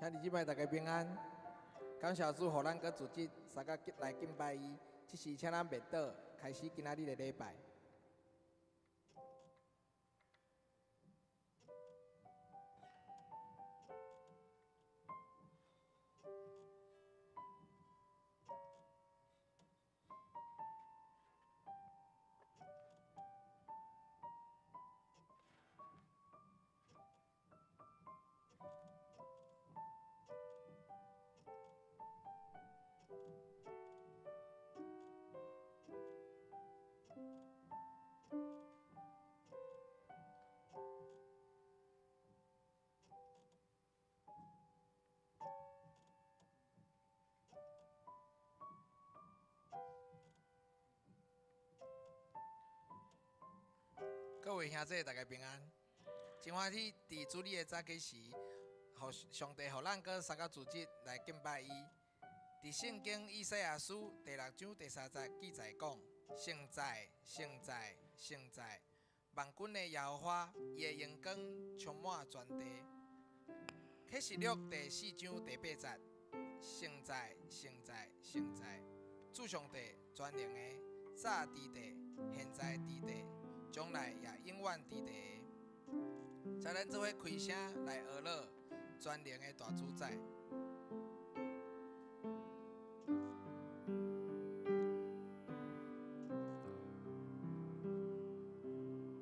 兄弟姊妹，大家平安。感謝主，予咱閣組織三個來敬拜伊。這時請咱默禱，開始今仔日的禮拜。各位兄弟，大家平安。真歡喜，佇主日的早起時，予上帝予咱閣三個組織來敬拜伊。佇聖經以賽亞書第六章第三節記載講：聖哉，聖哉，聖哉！萬軍的耶和華，伊的榮光充滿全地。啟示錄第四章第八節：聖哉，聖哉，聖哉！主上帝全能的，早佇地，現在佇地，將來也永遠佇地。請咱做伙開聲來學樂全能的大主宰。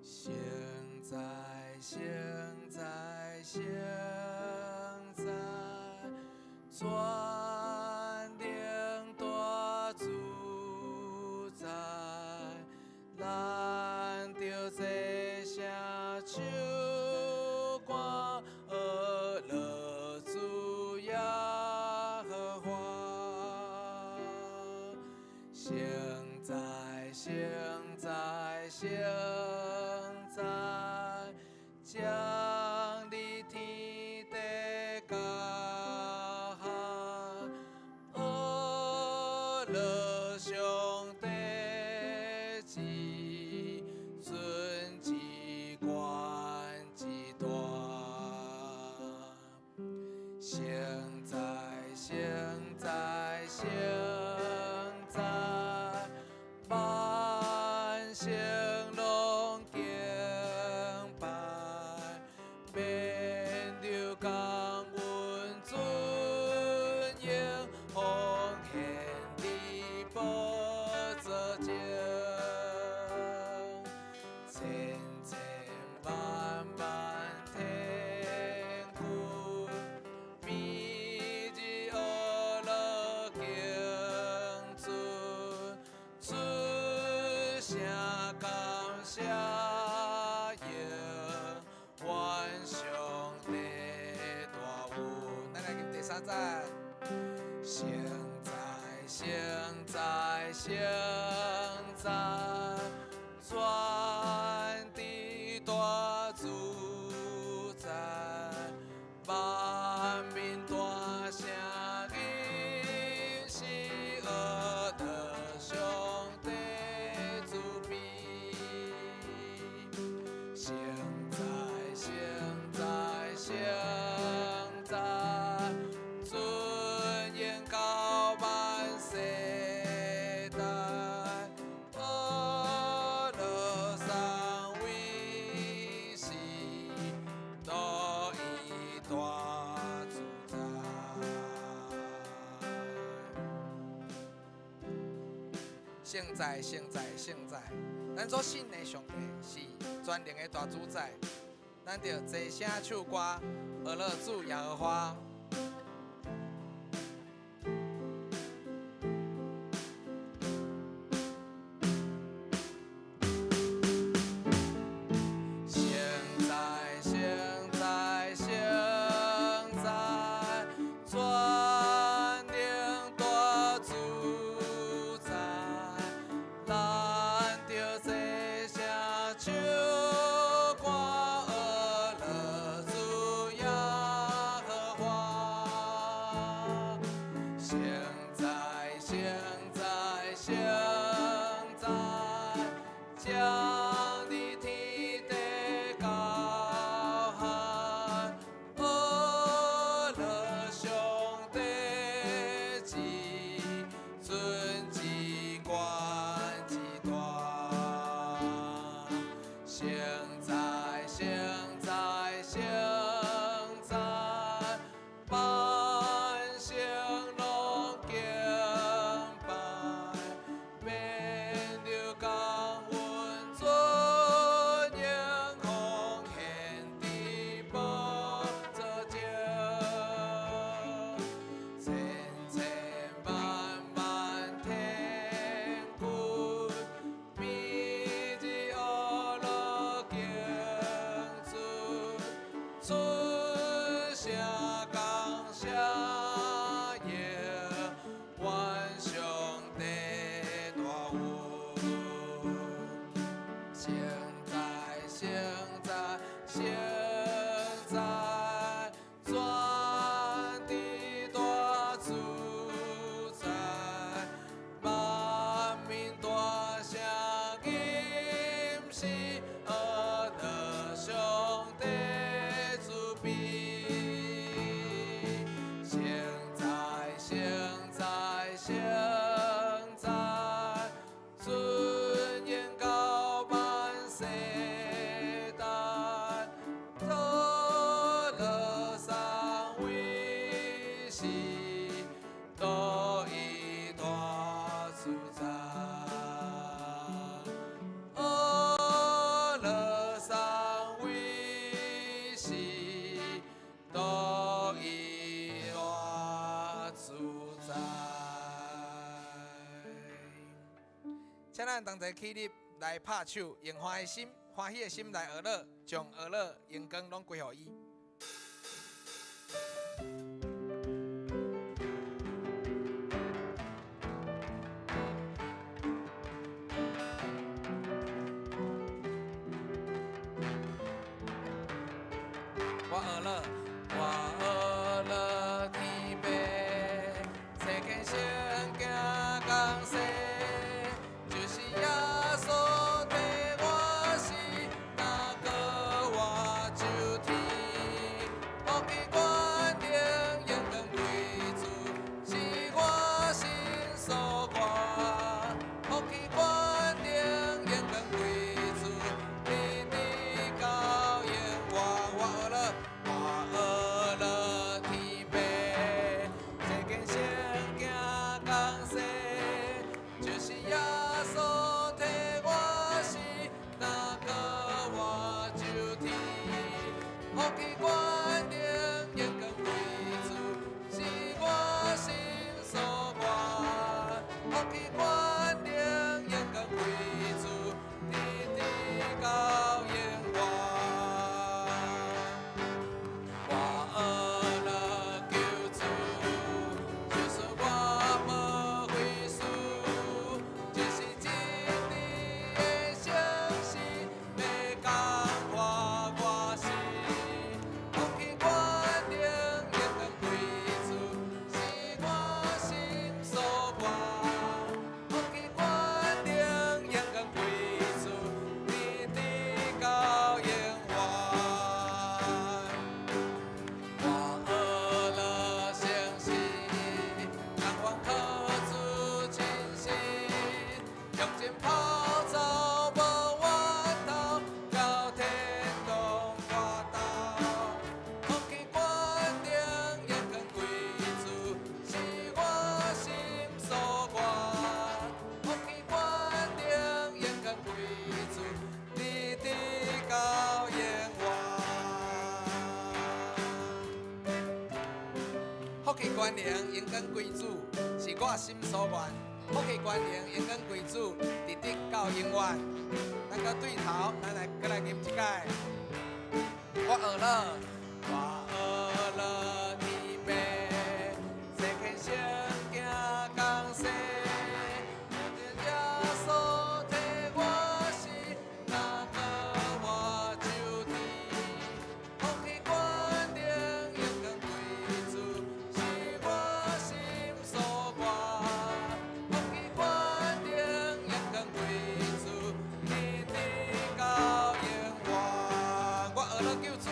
聖哉，聖哉，聖哉，全能大主宰，咱著齊聲唱歌，學樂主耶和華。聖哉，聖哉，聖哉，降臨天地甲海，學樂上帝至尊至懸至大。聖哉，聖哉，聖哉，萬聖攏敬拜，免著感恩尊榮，奉獻佇寶座前，千千萬萬天軍，每日學樂敬尊，出聲感謝榮，願上帝大恩。咱來念第三節。聖哉，聖哉，聖哉，全地大主宰，萬民大聲吟詩學樂上帝慈悲。聖哉，聖哉，聖哉，尊榮到萬世代，學樂三位是獨一大主宰。聖哉，聖哉，聖哉！咱所信的上帝是全能的大主宰，咱著齊聲唱歌，學樂主耶和華。聖哉，聖哉，聖哉，全能大主宰，咱著齊聲唱歌，學樂主耶和華。聲感謝榮，願上帝大有，聖哉聖哉聖哉，全知大主宰，萬民大聲吟詩，呵樂上帝慈悲。聖哉聖哉聖哉，尊榮到萬世代，歌樂頌偉時，獨一大主宰。呵樂頌偉時，獨一大主宰。請咱同齊起立來拍手，用歡喜心、歡喜的心來呵樂，將呵樂榮光攏歸予伊。我呵樂，我呵樂天父，世間聖經講說，就是耶穌替我死，若閣活就天。福氣權能榮光歸主，是我心所願。福氣權能榮光歸主，直直到永遠。我呵樂，我呵樂天父，世間聖經講說，就是耶穌替我死，若閣活就天。福氣權能榮光歸主，是我心所願。福氣權能榮光歸主，直直到永遠。我呵樂救主，就算我無費事，就是真理的誠實，欲感化我心。福氣權能榮光歸主，是我心所願。福氣權能榮光歸主，直直到永遠。我呵樂誠實，甘願靠主親身，用盡跑走無冤頭，到天堂活鬥。福氣權能榮光歸主，是我心所願。福氣權能榮光歸主，直直到永遠。福氣權能榮光歸主，是我心所願。福氣權能榮光歸主，直直到永遠。咱閣對頭，咱來閣來吟一擺。我呵樂，我呵樂天父，世間聖經講說，耶穌替我死，若閣活就天。福氣權能榮光歸主，是我心所願。福氣權能榮光歸主，直直到永遠。我呵樂救主，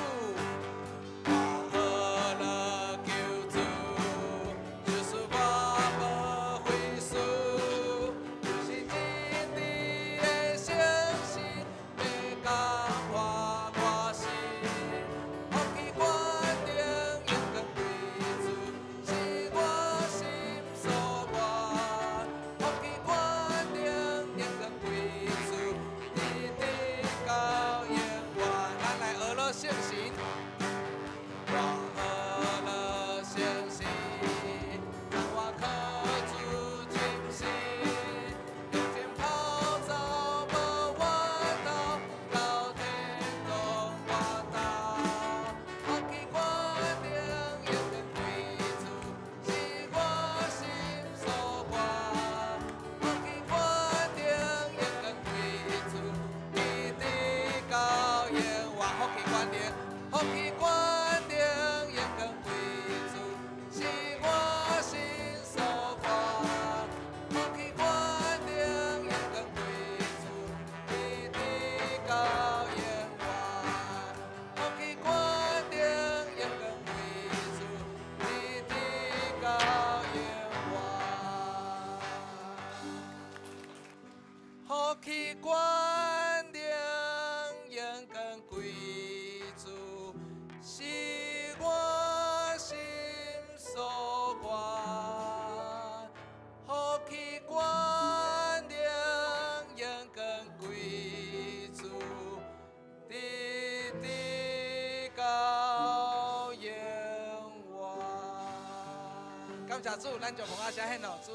感謝主，咱就捧阿聲獻咯，主，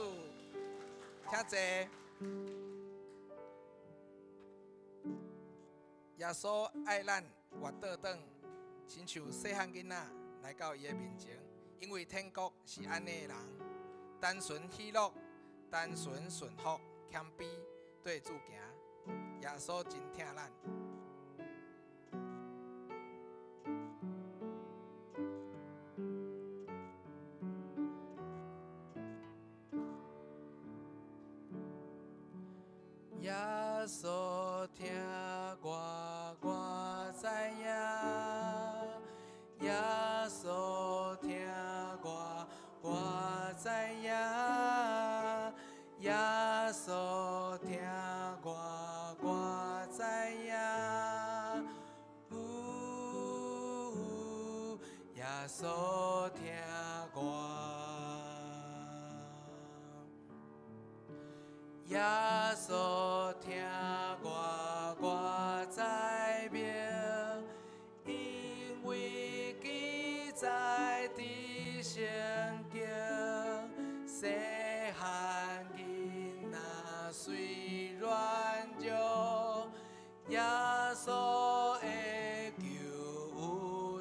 請坐。耶穌愛咱，活倒轉，親像細漢囡仔來到伊的面前，因為天國是按呢的人，單純喜樂，單純順服，謙卑對主行。耶穌真疼咱。耶穌疼我，我知影。耶穌疼我，我知影。耶穌疼我，我知影。嗚，耶穌疼我。耶穌疼我，我知明，因為記載佇聖經，細漢囡仔雖軟弱，耶穌會救有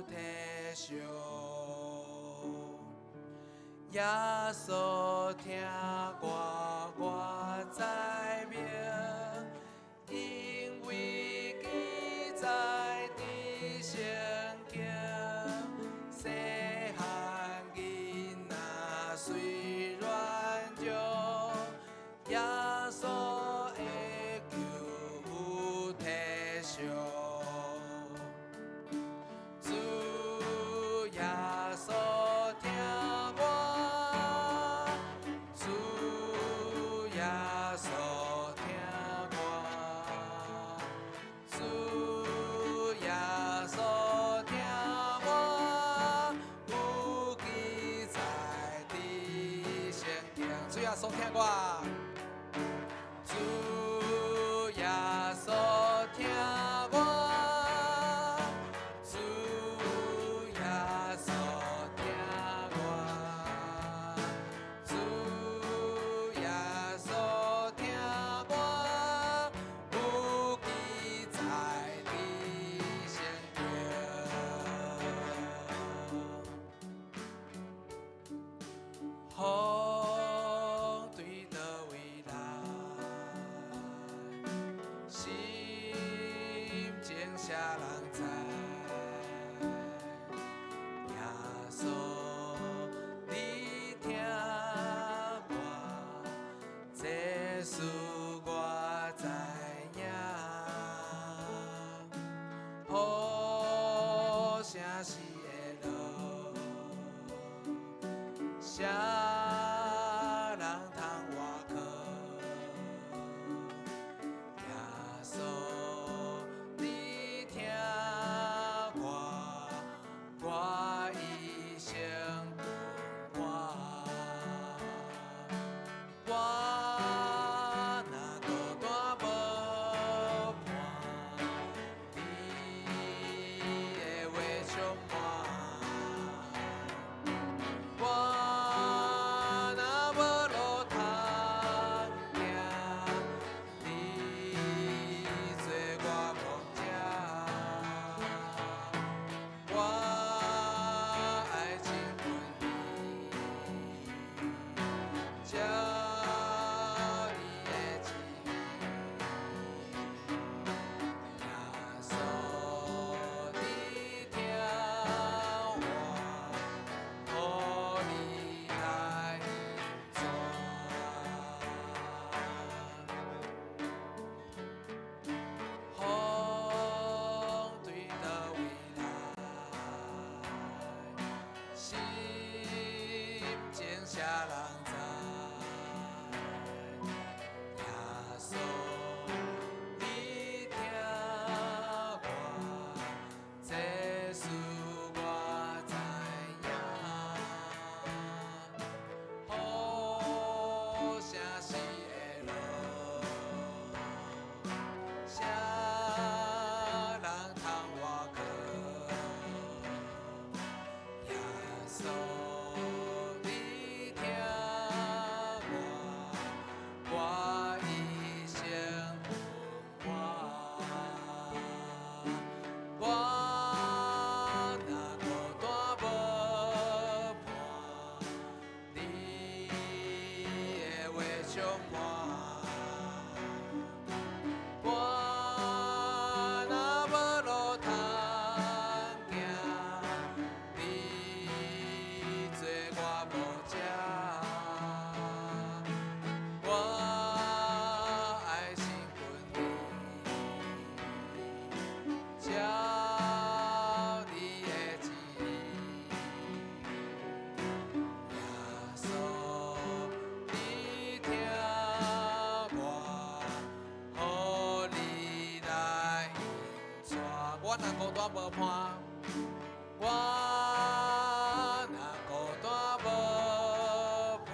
體恤。耶穌疼我，我知明，因為記載佇聖經，細漢囡仔雖軟弱，耶穌會救有體恤。主耶穌疼我，主耶穌疼我，主耶穌疼我，有記載佇聖經。主耶穌疼我，主耶穌疼我，主耶穌疼我，主耶穌疼我，有記載佇聖經。風對佗位來，心情啥人知？耶穌，你疼我，這事我知影。雨聲是會落，啥人通倚靠？耶穌，你疼我，我一生不換。我若孤單無伴，你的話充滿。我若無路通行，你做我牧者。我愛親近你，照你的旨意。耶穌，你疼我，予你來引風對佗位來，心情啥人知？耶穌，你疼我，這事我知影。雨聲是會落，啥人通倚靠？耶穌，你疼單無伴，我若孤單無伴，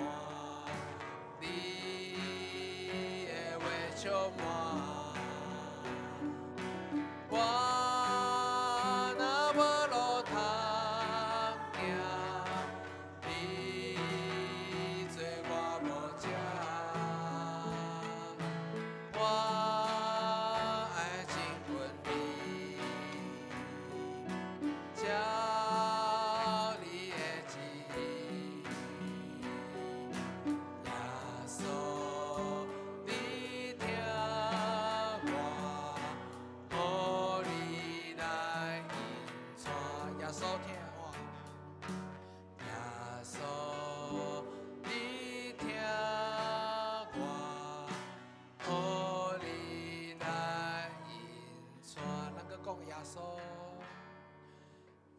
你的話充滿。我若無路通行，你做我牧者。我愛親近你，照你的旨意。耶穌，你聽我，予你來引帶。耶穌聽我，耶穌，你聽我，予你來引帶。咱閣講耶穌，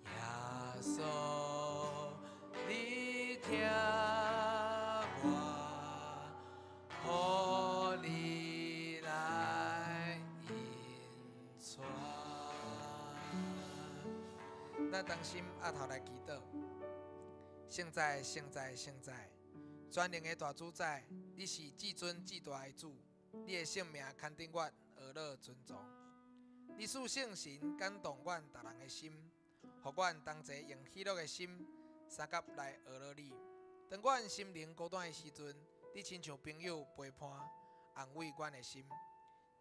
耶穌，你聽我，予你來引帶。咱同心阿頭來祈禱，聖哉，聖哉，聖哉，全能的大主宰，你是至尊至大的主，你的聖名牽引阮呵咾尊崇。你賜聖神感動阮逐人的心，予阮同齊用喜樂的心，相佮來呵咾你。當阮心靈孤單的時陣，你親像朋友陪伴，安慰阮的心。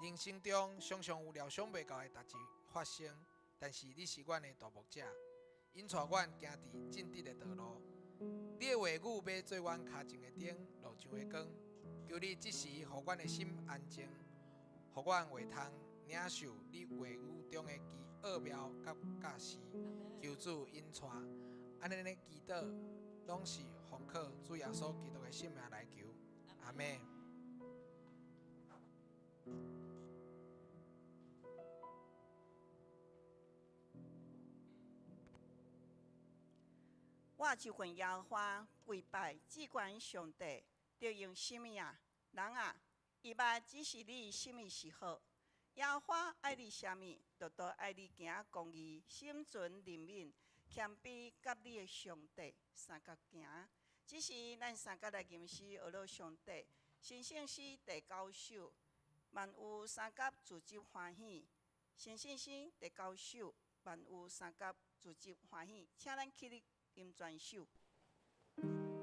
人生中常常有料想袂到的代誌發生，但是你是阮的大牧者，引帶阮行佇正直的道路。你的話語欲做阮跤前的燈，路上的光。求你這時予阮的心安靜，予阮會通領受你話語中的奇奧妙佮教示。求主引帶，按呢咧祈禱，攏是奉靠主耶穌基督的聖名來求，阿們。我就近耶和華跪拜至懸上帝，著用啥物啊？人啊，伊捌指示你啥物是好。耶和華愛你啥物，就都愛你行公義，心存憐憫，謙卑佮你的上帝相佮行。這時咱相佮來吟詩呵咾上帝，神聖詩第九首，萬有相佮聚集歡喜。神聖詩第九首，萬有相佮聚集歡喜，請咱起立吟全首。相佮。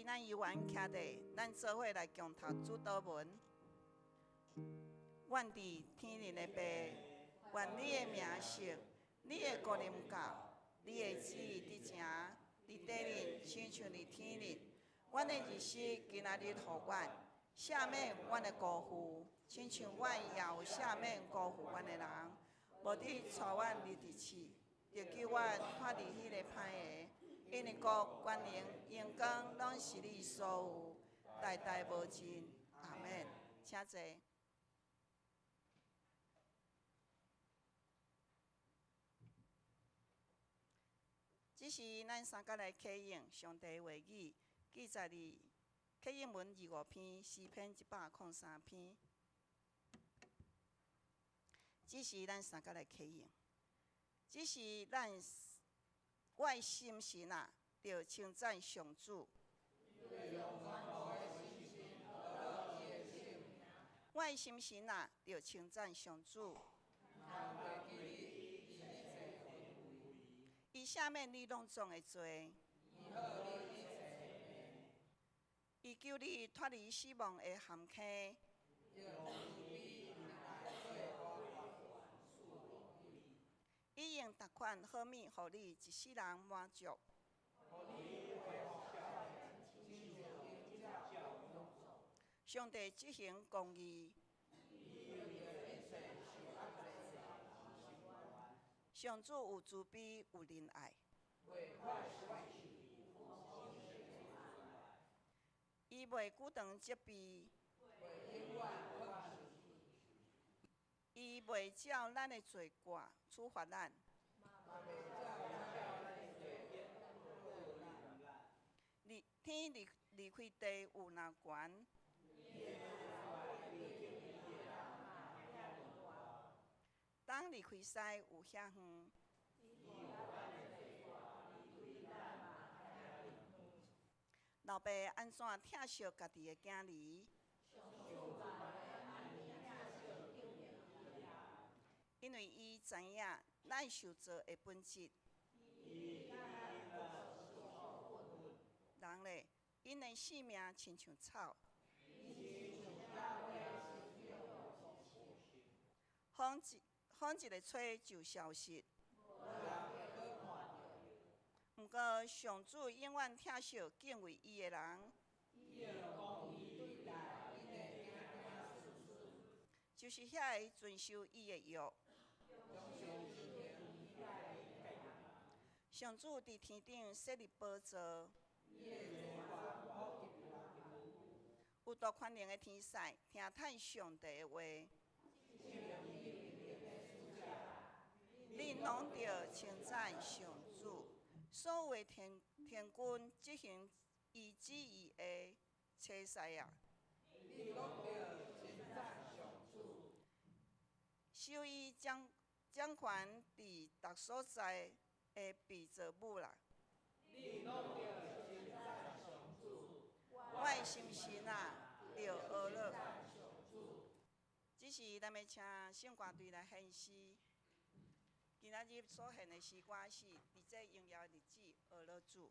咱猶原徛咧，咱做伙來共讀主禱文。阮佇天頂的父，願你的名聖，你的國臨到，你的旨意執行，佇地面親像佇天頂。阮的日食今仔日予阮，赦免阮的辜負，親像阮也有赦免辜負阮的人。無得帶阮入佇試，著救阮脫離彼个歹的。因為國、權能、榮光，攏是你所有，代代無盡。阿們。請坐。這時咱三個來啟應上帝話語，記載佇啟應文25篇，詩篇103篇。這時咱三個來啟應，這時咱我的心神啊，著稱讚上主。我的心神啊，著稱讚上主。伊赦免你攏總的罪，伊救你脫離死亡的陷坑。伊用逐款好物予你一世人滿足。上帝執行公義。上主有慈悲，有仁愛。伊袂久長責備。伊袂照咱的罪過處罰咱。離天離離開地有若懸？東離開西有遐遠？老爸按怎疼惜家己的囝兒？因為伊知影咱受造的本質。人咧，𪜶的性命親像草。風一風一个吹就消失。毋過上主永遠疼惜敬畏伊的人。就是遐个遵守伊的約。上主佇天頂設立寶座，有大權能的天使聽嘆上帝的話。恁攏著稱讚上主，所有的天天軍執行伊旨意的差使啊！授伊掌掌權佇逐所在的被造物啦！我的心神啊，著呵咾。這時咱欲請聖歌隊來獻詩。今仔日所獻的詩歌是《佇這榮耀的日子呵咾主》。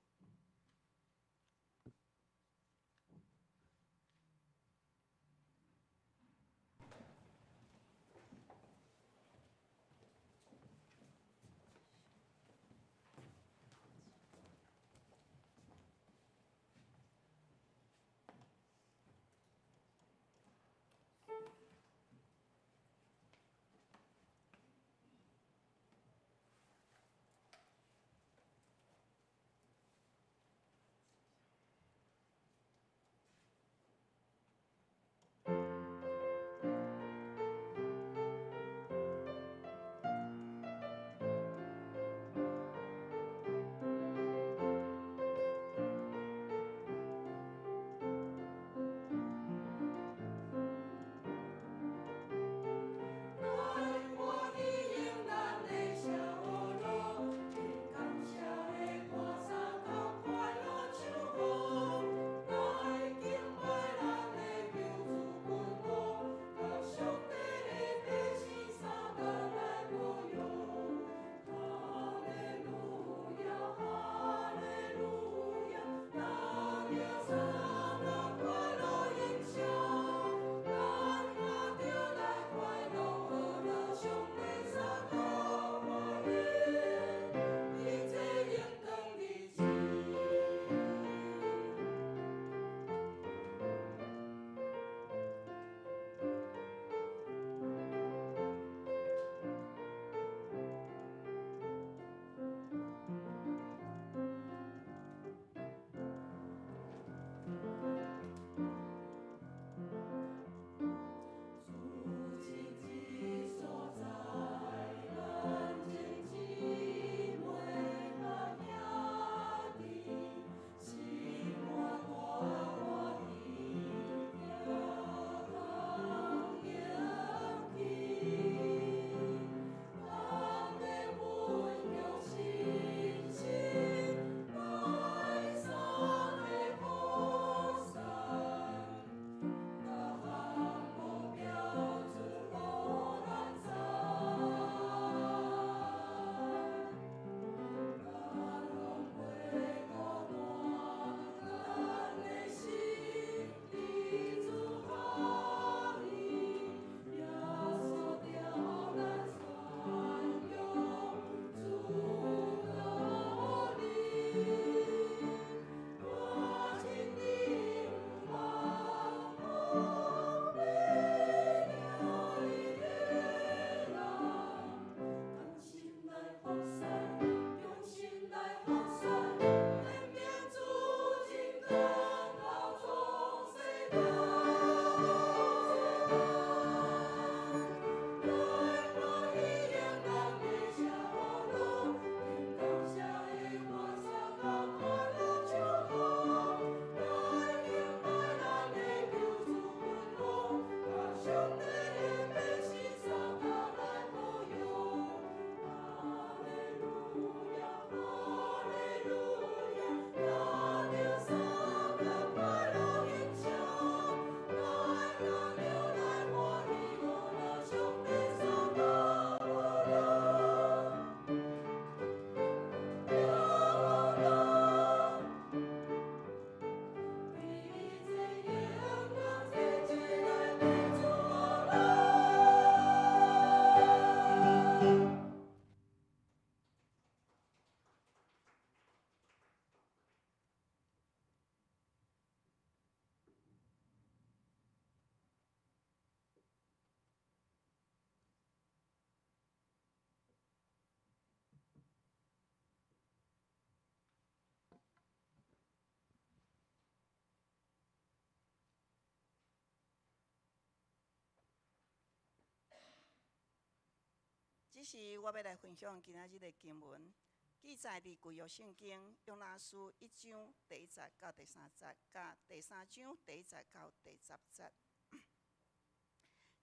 这是我欲來分享今仔日的經文，記載佇舊約聖經約拿書一章第一節到第三節，佮第三章第一節到第十節。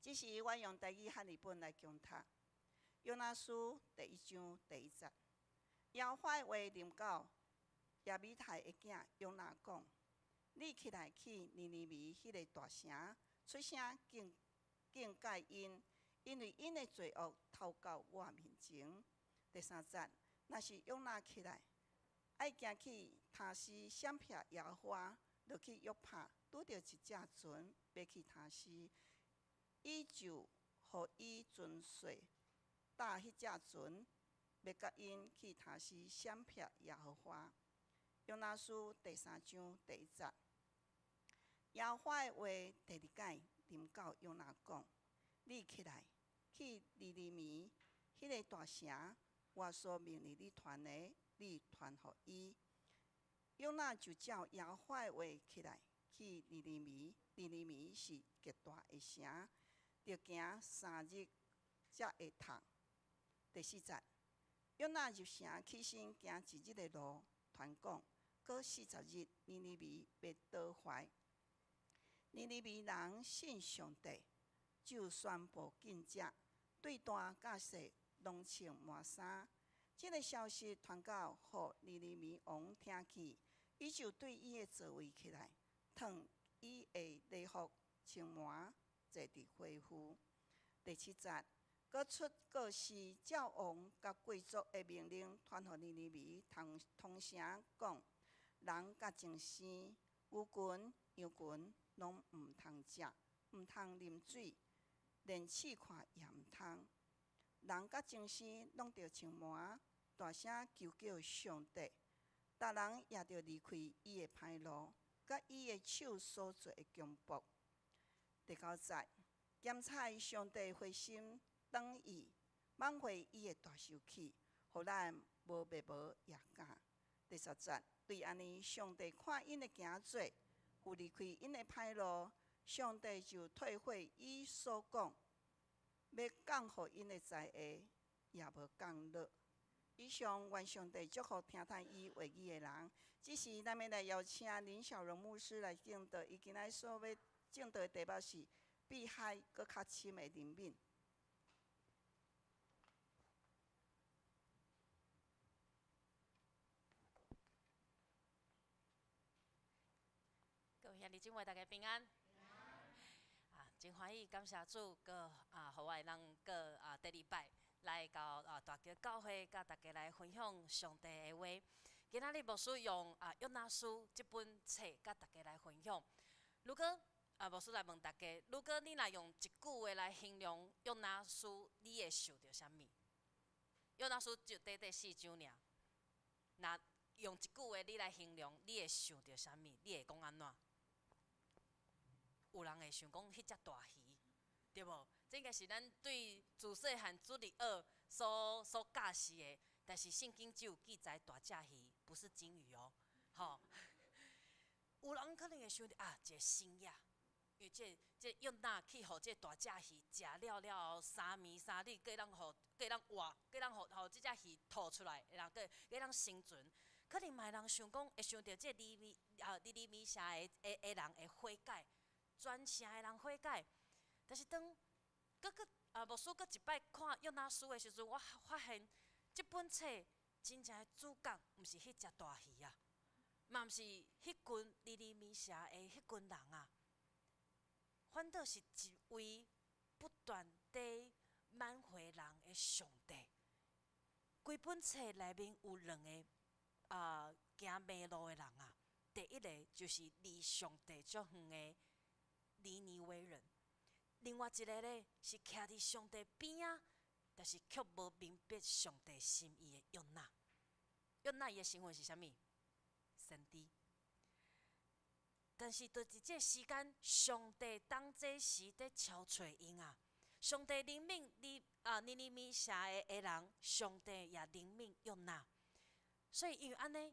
這是我用台語漢譯本來誦讀。約拿書第一章第一節，耶和華的話臨到亞米太的囝約拿講：你起來去尼尼微彼个大城，出聲警警戒𪜶，因為𪜶的罪惡頭到我面前。第三節，若是約拿起來，愛行去他施閃避耶和華，落去約帕，拄著一隻船欲去他施，伊就予伊船稅搭彼隻船，欲佮𪜶去他施閃避耶和華。約拿書第三章第一節，耶和華的話第二擺臨到約拿講：你起來去尼尼微彼个大城，我所命令你傳的，你傳予伊。約拿就照耶和華的話起來去尼尼微，尼尼微是極大的城，著行三日才會通。第四節，約拿入城起身行一日的路，傳講，閣四十日，尼尼微欲倒壞。尼尼微人信上帝，就宣布禁食，對大佮細攏穿麻衫。這个消息傳到予尼尼微王聽去，伊就對伊的座位起來，脫伊的禮服，穿麻，坐佇火墟。第七節，閣出告示，照王佮貴族的命令，傳予尼尼微通通城講，人佮精生、牛群、羊群，攏毋通食，毋通啉水，連試看也毋通。人佮精生攏著穿麻，大聲求叫上帝，逐人也著離開伊的歹路，佮伊的手所做的強暴。第九節，檢採上帝回心轉意，挽回伊的大受氣，予咱無滅亡也敢。第十節，對按呢，上帝看𪜶的行做，有離開𪜶的歹路，上帝就退回伊所講欲降予𪜶的災禍，也無降落。以上願上帝祝福聽迵伊話語的人。這時，咱欲來邀請林小榮牧師來證道，伊今仔所欲證道的題目是比海閣較深的憐憫。各位兄弟姊妹，大家平安。啊，真歡喜，感謝主，閣啊，予我會當閣啊第二擺來到啊大橋教會，佮大家來分享上帝的話。今仔日牧師用啊約拿書這本冊佮大家來分享。如果啊牧師來問大家，如果你若用一句話來形容約拿書，你會想著啥物？約拿書就短短四章爾。若用一句話你來形容，你會想著啥物？你會講按怎？有人會想講彼隻大魚，對無？這應該是咱對自細漢主日學所所教示的，但是聖經只有記載大隻魚，不是金魚哦，吼。有人可能會想著啊，一個神跡，因為這這約拿去予這大隻魚食了了後，三暝三日，閣當予閣當活，閣當予予這隻魚吐出來，然後閣閣當生存。可能嘛會人想講，會想著這尼尼啊尼尼微城的的的人會悔改。全城的人悔改，但是當閣閣啊牧師閣一擺看約拿書的時陣，我發現這本冊真正的主角毋是彼隻大魚啊，嘛毋是彼群尼尼微城的彼群人啊，反倒是一位不斷佇挽回人的上帝。規本冊內面有兩个啊行迷路的人啊，第一个就是離上帝足遠的尼尼微人，另外一个咧是徛佇上帝邊仔，但是卻無明白上帝心意的約拿。約拿伊的身份是啥物？先知。但是，就佇這个時間，上帝當這時佇敲揣𪜶啊！上帝憐憫尼啊尼尼微城的的人，上帝也憐憫約拿。所以，因為按呢，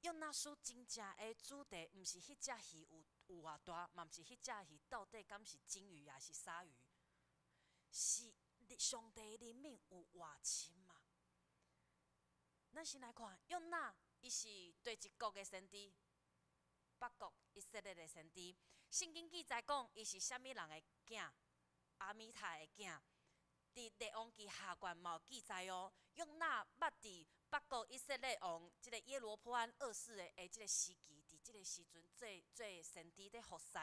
約拿書真正的主題，毋是彼隻魚有有偌大，嘛毋是彼隻魚到底敢是金魚抑是鯊魚，是憐上帝憐憫有偌深啊！咱先來看約拿，伊是佗一國的先知，北國以色列的先知。聖經記載講，伊是啥物人的囝？亞米太的囝。佇列王紀下卷嘛有記載哦，約拿捌佇北國以色列王這个耶羅波安二世的這个時期，佇這个時陣做做先知咧服侍。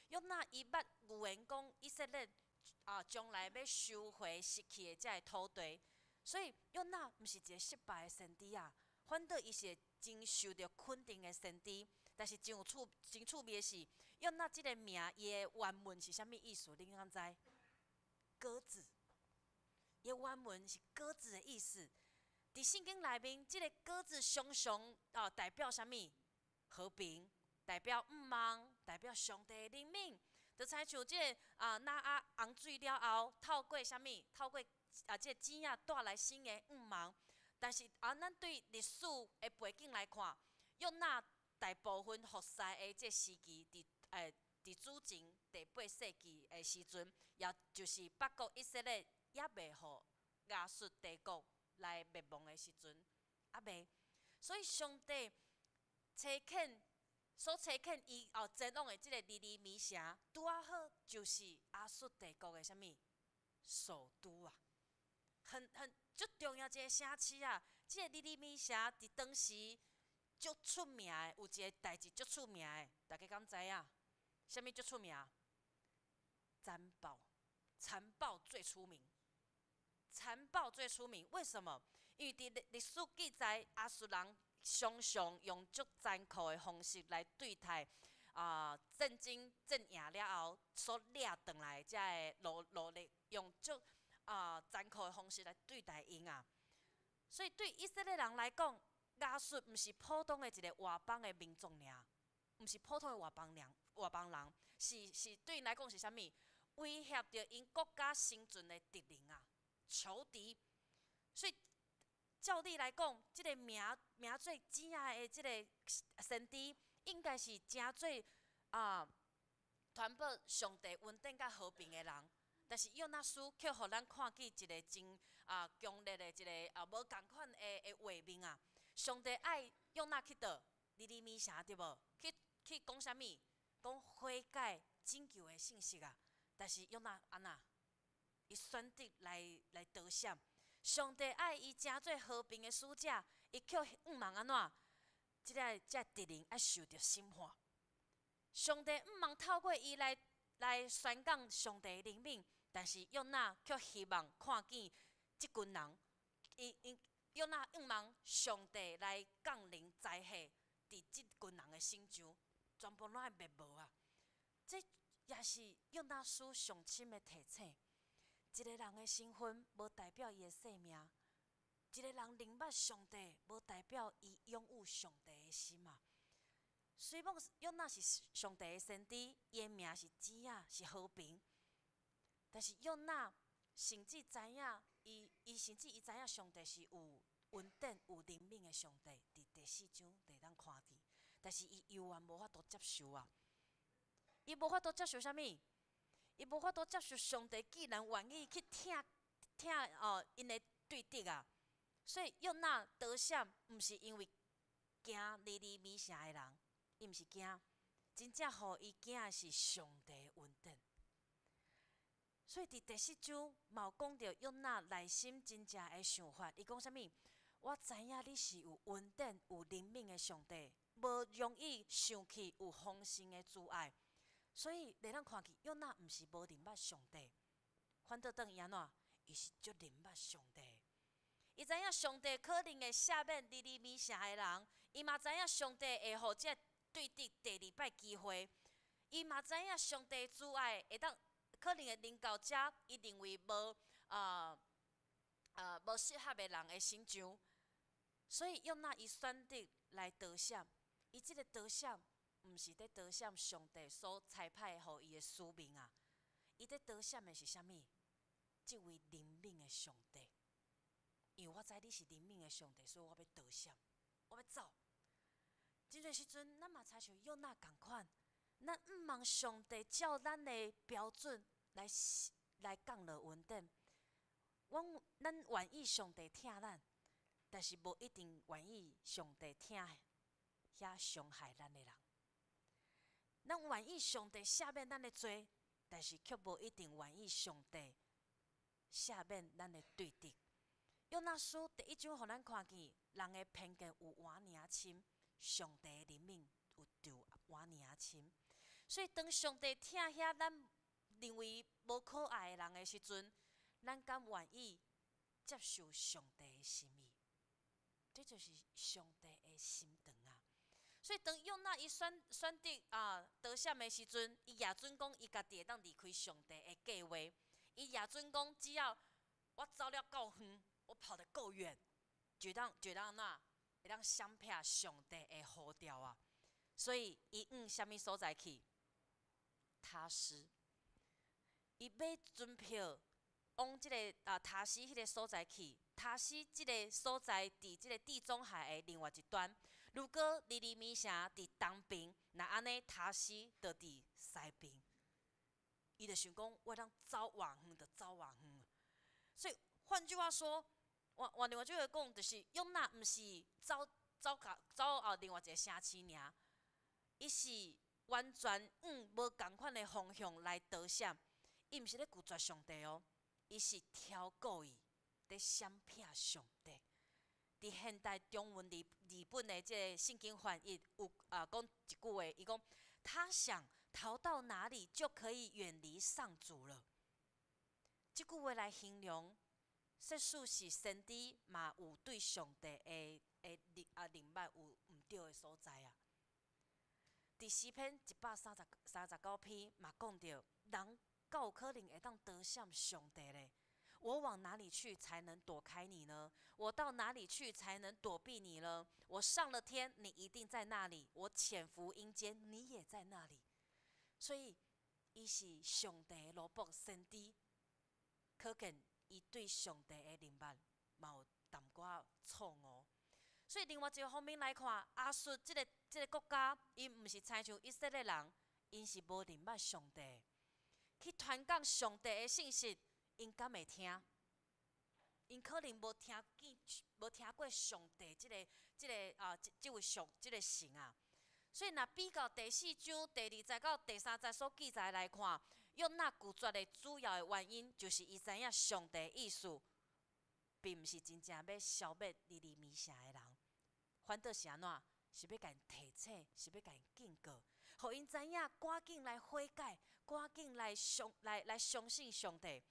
約拿伊捌預言講以色列啊將來欲收回失去的這个土地，所以約拿毋是一个失敗的先知啊，反倒伊是真受著肯定的先知。但是真有趣、真趣味的是，約拿這个名，伊的原文是啥物意思？恁敢知？鴿子。伊的原文是鴿子的意思。佇聖經內面，這个鴿子常常哦代表啥物？和平，代表向望，代表上帝的憐憫。就親像這个啊，挪亞洪水了後，透過啥物？透過啊，這个井仔帶來新的向望。但是啊，咱對歷史的背景來看，約拿大部分服侍的這時期，佇主前第八世紀的時陣，也就是北國以色列猶未予亞述帝國來滅亡的時陣，猶未。所以上帝差遣所差遣伊哦前往的這个尼尼微城，拄仔好就是亞述帝國的啥物首都啊，很足重要一个城市啊。這个尼尼微城佇當時足出名的，有一个代誌足出名的，大家敢知影？啥物足出名？殘暴，殘暴最出名。殘暴最出名，為什麼？因為佇歷史記載，亞述人常常用足殘酷的方式來對待啊戰爭戰贏了後所掠轉來這个奴隸，用足啊殘酷的方式來對待𪜶啊。所以對以色列人來講，亞述毋是普通的一个外邦的民族爾，毋是普通的外邦人，外邦人是對𪜶來講是啥物？威脅著𪜶國家生存的敵人啊，仇敵。所以照理來講，這个名名做井仔的這个先知，應該是誠做啊傳播上帝恩典佮和平的人。但是約拿書卻予咱看見一个真啊強烈的一个啊無仝款的畫面啊！上帝愛約拿去佗？尼尼微城對無？去講啥物？講悔改拯救的信息啊！但是約拿按怎？伊選擇來逃閃。上帝愛伊成做和平的使者，伊卻向望按怎？這个敵人愛受著審判。上帝向望透過伊來宣講上帝的憐憫，但是約拿卻希望看見這群人，伊因約拿向望上帝來降臨災禍佇這群人的身上，全部攏愛滅無啊！這也是約拿書上深的提醒。一个人的身份無代表伊的性命，一个人認捌上帝，無代表伊擁有上帝的心啊。雖罔約拿是上帝的先知，伊的名是井仔，是和平。但是約拿甚至知影，伊甚至伊知影上帝是有恩典、有憐憫的上帝，佇第四章會當看見。但是伊猶原無法度接受啊！伊無法度接受啥物？伊無法度接受上帝既然願意去疼疼哦，𪜶的對敵啊！所以約拿逃閃，毋是因為驚尼尼微城的人，伊毋是驚，真正予伊驚的是上帝的恩典。所以佇第四章嘛有講著約拿內心真正的想法，伊講啥物？我知影你是有恩典、有憐憫的上帝，無容易生氣、有豐盛的慈愛。所以，你咱看見約拿毋是無認捌上帝，反倒轉伊按怎？伊是足認捌上帝。伊知影上帝可能會赦免尼尼微城的人，伊嘛知影上帝會予這對敵第二擺機會，伊嘛知影上帝慈愛會當可能會臨到遮，伊認為無適合的人的身上。所以約拿伊選擇來逃閃，伊這个逃閃，毋是佇逃閃上帝所差派予伊的使命啊！伊佇逃閃的是啥物？這位憐憫的上帝。因為我知你是憐憫的上帝，所以我欲逃閃，我欲走。這個時陣，咱嘛親像約拿仝款，咱向望上帝照咱的標準來降落恩典。阮咱願意上帝疼咱，但是無一定願意上帝疼遐傷害咱的人。咱願意上帝赦免咱的罪，但是卻無一定願意上帝赦免咱的對敵。約拿書第一章予咱看見，人的偏見有碗爾深，上帝的憐憫有著碗爾深。所以當上帝疼遐咱認為無可愛的人的時陣，咱敢願意接受上帝的心意？這就是上帝的心腸啊！所以當約拿伊選擇逃閃的時陣，伊也準講伊家己會當離開上帝的計劃。伊也準講，只要我走了夠遠，我跑得夠遠，就當按怎會當閃避上帝的呼召啊！所以伊往啥物所在去？他施。伊買船票往這个他施彼个所在去。他施這个所在佇這个地中海的另外一端。如果尼尼微城佇東邊，若按呢他施就佇西邊。伊就想講，我當走偌遠就走偌遠。所以換句話說，換另外一句話講，就是約拿毋是走走較走另外一個城市爾，伊是完全往無仝款的方向來逃閃。伊毋是咧拒絕上帝哦，伊是超故意佇閃避上帝。佇現代中文字本的這個聖經翻譯有講一句話，伊講他想逃到哪裡就可以遠離上主了。這句話來形容，說事是先知嘛有對上帝的認捌有毋對的所在啊。佇詩篇139篇嘛講著，人敢有可能會當逃閃上帝咧？我往哪裡去才能躲開你呢？我到哪裡去才能躲避你呢？我上了天，你一定在那裡；我潛伏陰間，你也在那裡。所以，伊是上帝的奴僕先知，可見伊對上帝的認捌嘛有淡薄仔錯誤。所以，另外一個方面來看，亞述這個國家，𪜶毋是親像以色列人，𪜶是無認捌上帝，去傳講上帝的信息，𪜶敢會聽？𪜶可能無聽見、無聽過上帝這位上這個神啊。所以，若比較第四章第二節到第三節所記載來看，約拿拒絕的主要的原因，就是伊知影上帝意思，並毋是真正欲消滅尼尼微城的人，反倒是按怎？是欲共𪜶提醒，是欲共𪜶警告，予𪜶知影趕緊來悔改，趕緊來相信上帝。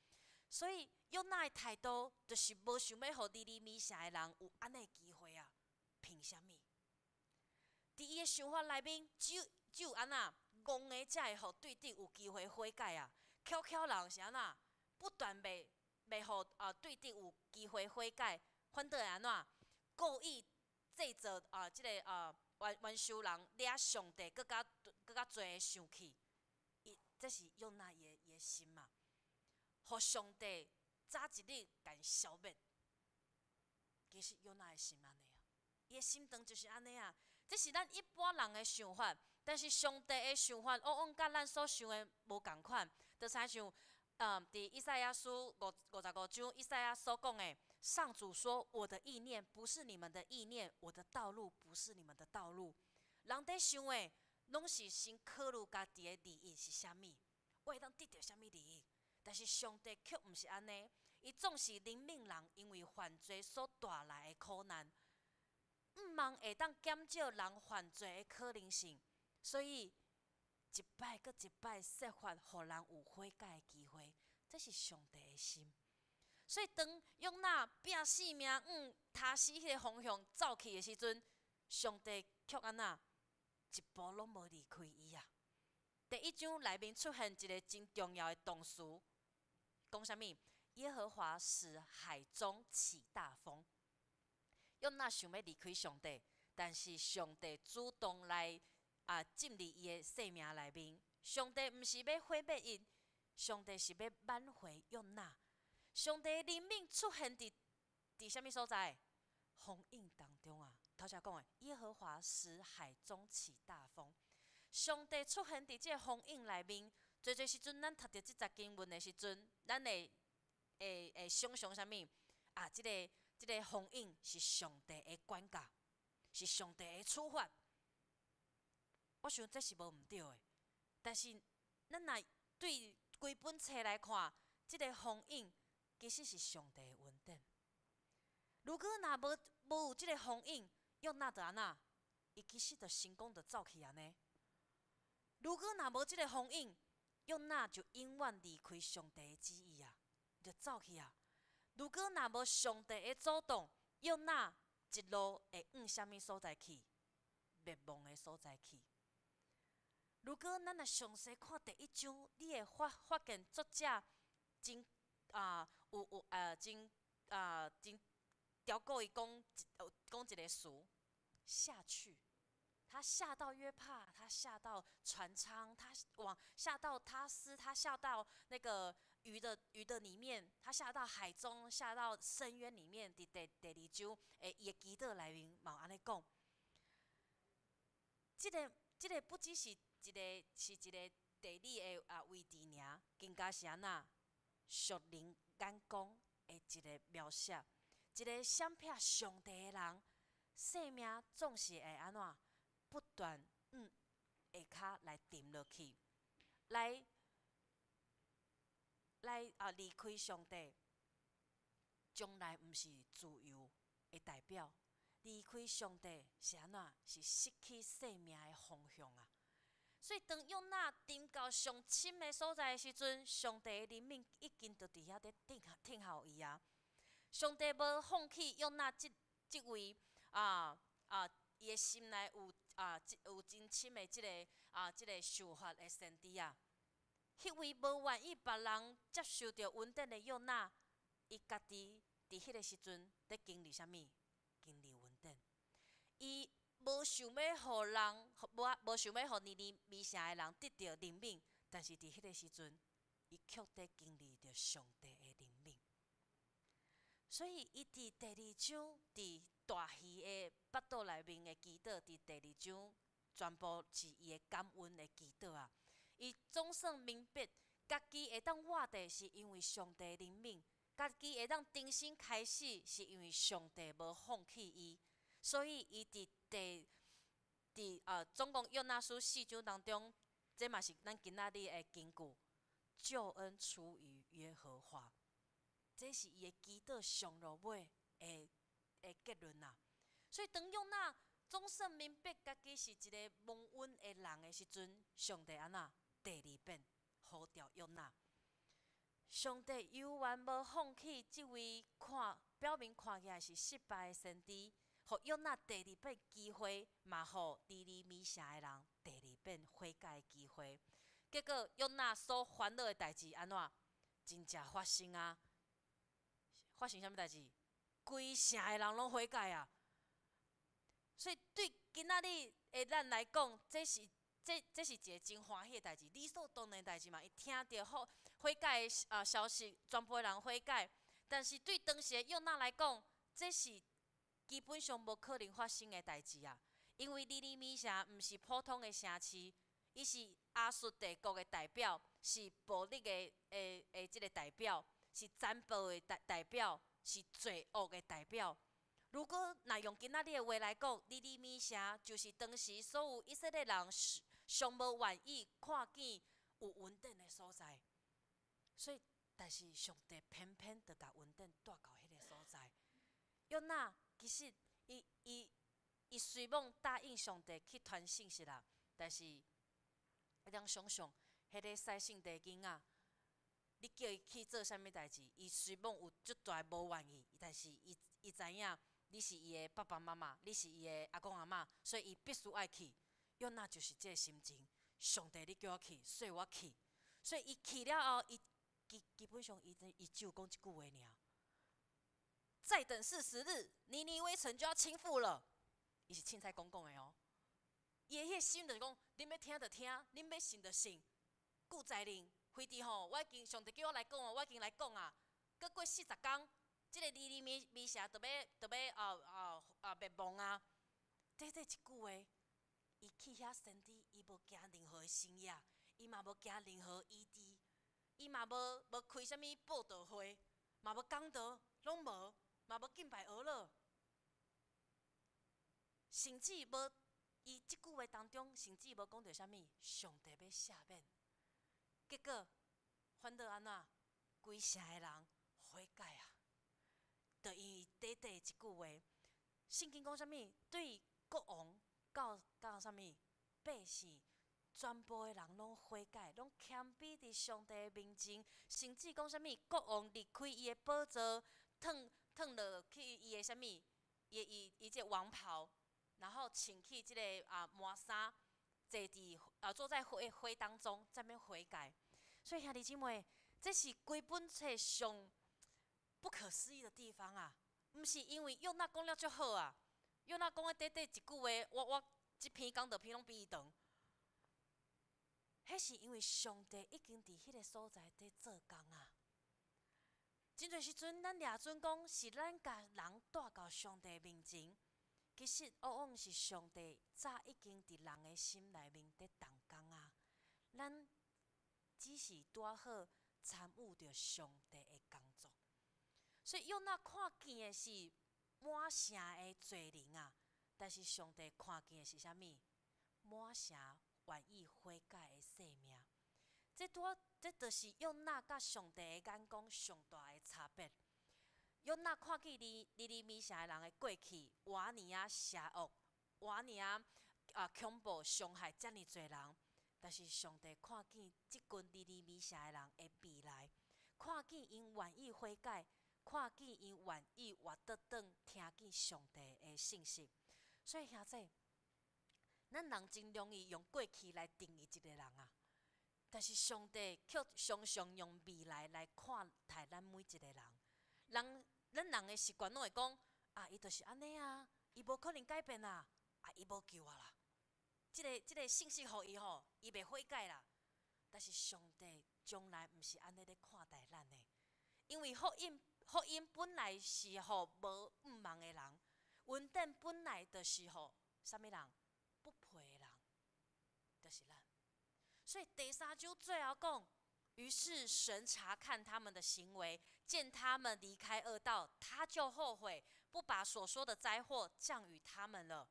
所以約拿的態度，就是無想欲予尼尼微城的人有按呢機會啊？憑啥物？佇伊的想法內面，只有按怎戇的才會予對敵有機會悔改啊！巧巧人是按怎？不斷袂予對敵有機會悔改，反倒會按怎？故意製造這个冤仇人惹上帝閣較濟的生氣。伊這是約拿伊的心嘛？予上帝早一日共消滅。其實約拿的心按呢啊，伊的心腸就是按呢啊。這是咱一般人的想法，但是上帝的想法往往佮咱所想的無仝款。就親像，佇以賽亞書55章，以賽亞所講的，上主說：我的意念不是你們的意念，我的道路不是你們的道路。人佇想的，攏是先考慮家己的利益是啥物，我會當得著啥物利益。但是上帝卻毋是按呢，伊總是憐憫人，因為犯罪所帶來的苦難，毋望會當減少人犯罪的可能性，所以一擺閣一擺設法，予人有悔改的機會，這是上帝的心。所以當約拿拚性命往他施彼個方向走去的時陣，上帝卻按怎一步攏無離開伊啊！第一章內面出現一個真重要的動詞，講啥物？耶和華使海中起大風。約拿想欲離開上帝，但是上帝主動來進入伊的生命內面。上帝毋是欲毀滅伊，上帝是欲挽回約拿。上帝憐憫出現佇啥物所在？風湧當中啊！頭才講的，耶和華使海中起大風。上帝出現佇這個風湧內面，濟濟時陣，咱讀著這節經文的時陣，咱會會想像啥物？啊，這個封印是上帝的管教，是上帝的處罰。我想這是無毋對的，但是咱若對規本冊來看，這個封印其實是上帝的恩典。如果若無有這個封印，約拿就按怎？伊其實就成功就走去按呢。如果若無這個封印，約拿就永遠離開上帝的旨意啊，就走去啊。如果若無上帝的主動，約拿一路會往啥物所在去？滅亡的所在去。如果咱若詳細看第一章，你會發現作者真啊有有呃真啊真刁故意講一個詞下去，他下到約帕，他下到船艙，他往下到他斯，他下到那個魚的裡面，他下到海中，下到深淵裡面。佇第二章，伊的祈禱內面嘛有按呢講。這個不只是一個是一個地理的位置爾，更加是按怎屬靈眼光的一個描寫。一個閃避上帝的人，生命總是會按怎不斷向下跤來沉落去，來離開上帝，將來毋是自由的代表。離開上帝是按怎？是失去生命的方向啊！所以當約拿沉到上深的所在的時陣，上帝的憐憫已經就佇遐咧等候伊啊！上帝無放棄約拿這位伊的心內有真深的這個想法的先知啊！彼位無願意別人接受著恩典的約拿，伊家己佇彼個時陣佇經歷啥物？經歷恩典。伊無想欲予人，無想欲予尼尼微城的人得著憐憫，但是佇彼個時陣，伊卻佇經歷著上帝的憐憫。所以，伊佇第二章，佇大魚的腹肚內面的祈禱，佇第二章全部是伊的感恩的祈禱啊！伊總算明白，家己會當活著，是因為上帝憐憫；家己會當重新開始，是因為上帝無放棄伊。所以，伊佇第佇呃總共約拿書四章當中，這嘛是咱今仔日的金句：救恩出於耶和華。這是伊的祈禱上落尾的結論啊！所以當約拿總算明白家己是一個蒙恩的人的時陣，上帝按怎第二遍呼召約拿。上帝猶原無放棄這位看表面看起來是失敗的先知，予約拿第二遍機會，嘛予尼尼微城的人第二遍悔改的機會。結果約拿所煩惱的代誌按怎？真正發生啊！發生啥物代誌？規城的人攏悔改啊！所以對今仔日的咱來講，這是一個真歡喜的代誌，理所當然的代誌嘛。伊聽著悔改的消息，全部的人悔改。但是對當時的約拿來講，這是基本上無可能發生的代誌啊！因為尼尼微城毋是普通的城市，伊是亞述帝國的代表，是暴力的這個代表，是殘暴的代表，是罪惡的代表。如果若用今仔日的話來講，尼尼微城就是當時所有以色列人上無願意看見有恩典的所在。所以，但是上帝偏偏就共恩典帶到彼個所在。約拿其實，伊雖罔答應上帝去傳信息啦，但是你通想象，彼個細細的囡仔，你叫伊去做啥物代誌，伊雖罔有足大無願意，但是伊知影你是伊的爸爸媽媽，你是伊的阿公阿嬤，所以伊必須愛去。約拿就是這個心情，上帝你叫我去，所以我去。所以伊去了後，伊基本上伊只有講一句話爾。再等40日，尼尼微城就要傾覆了。伊是凊彩講講的哦。伊的彼個心就是講，恁欲聽就聽，恁欲信就信。顧在恁，非佇吼，我已經上帝叫我來講哦，我已經來講啊。閣過40工，這個尼尼微城就欲滅亡啊！短短一句話，伊去遐先知，伊無行任何的神跡，伊嘛無行任何醫治，伊嘛無開啥物報道會，嘛無講道，攏無，嘛無敬拜俄勒，甚至無伊這句話當中，甚至無講著啥物，上帝欲赦免。結果反倒按怎？規城的人悔改啊！就因為短短一句話，聖經講啥物？對國王到啥物百姓，全部的人攏悔改，攏謙卑佇上帝的面前，甚至講啥物？國王離開伊的寶座，褪褪落去伊的啥物？伊伊這王袍，然後穿起這個麻衫，坐在灰灰當中，在欲悔改。所以兄弟姊妹，這是規本冊上不可思議的地方啊！毋是因為約拿講了足好啊，約拿講的短短一句話，我這篇講道篇攏比伊長。彼是因為上帝已經佇彼个所在佇做工啊！真濟時陣，咱掠準講是咱共人帶到上帝面前，其實往往是上帝早已經佇人的心內面佇動工啊！咱只是拄好參與著上帝的工作。所以約拿看見的是滿城的罪人啊，但是上帝看見的是啥物？滿城願意悔改的生命。這拄好，這就是約拿佮上帝的眼光上大的差別。約拿看見尼尼微城的人的過去，偌爾仔邪惡，偌爾仔恐怖，傷害遮爾濟人，但是上帝看見這群尼尼微城的人的未來，看見𪜶願意悔改，看見𪜶願意活倒轉，聽見上帝的信息。所以兄弟，咱人真容易用過去來定義一個人啊，但是上帝卻常常用未來來看待咱每一個人。咱人的習慣攏會講啊，伊就是按呢啊，伊無可能改變啊，啊，伊無救啊啦。這個信息予伊吼，伊袂悔改啦。但是上帝從來毋是按呢咧看待咱的，因為福音本來是予無向望的人，恩典本來就是予啥物人？不配的人，就是咱。所以第三章最後講，於是神察看他們的行為，見他們離開惡道，他就後悔，不把所說的災禍降與他們了。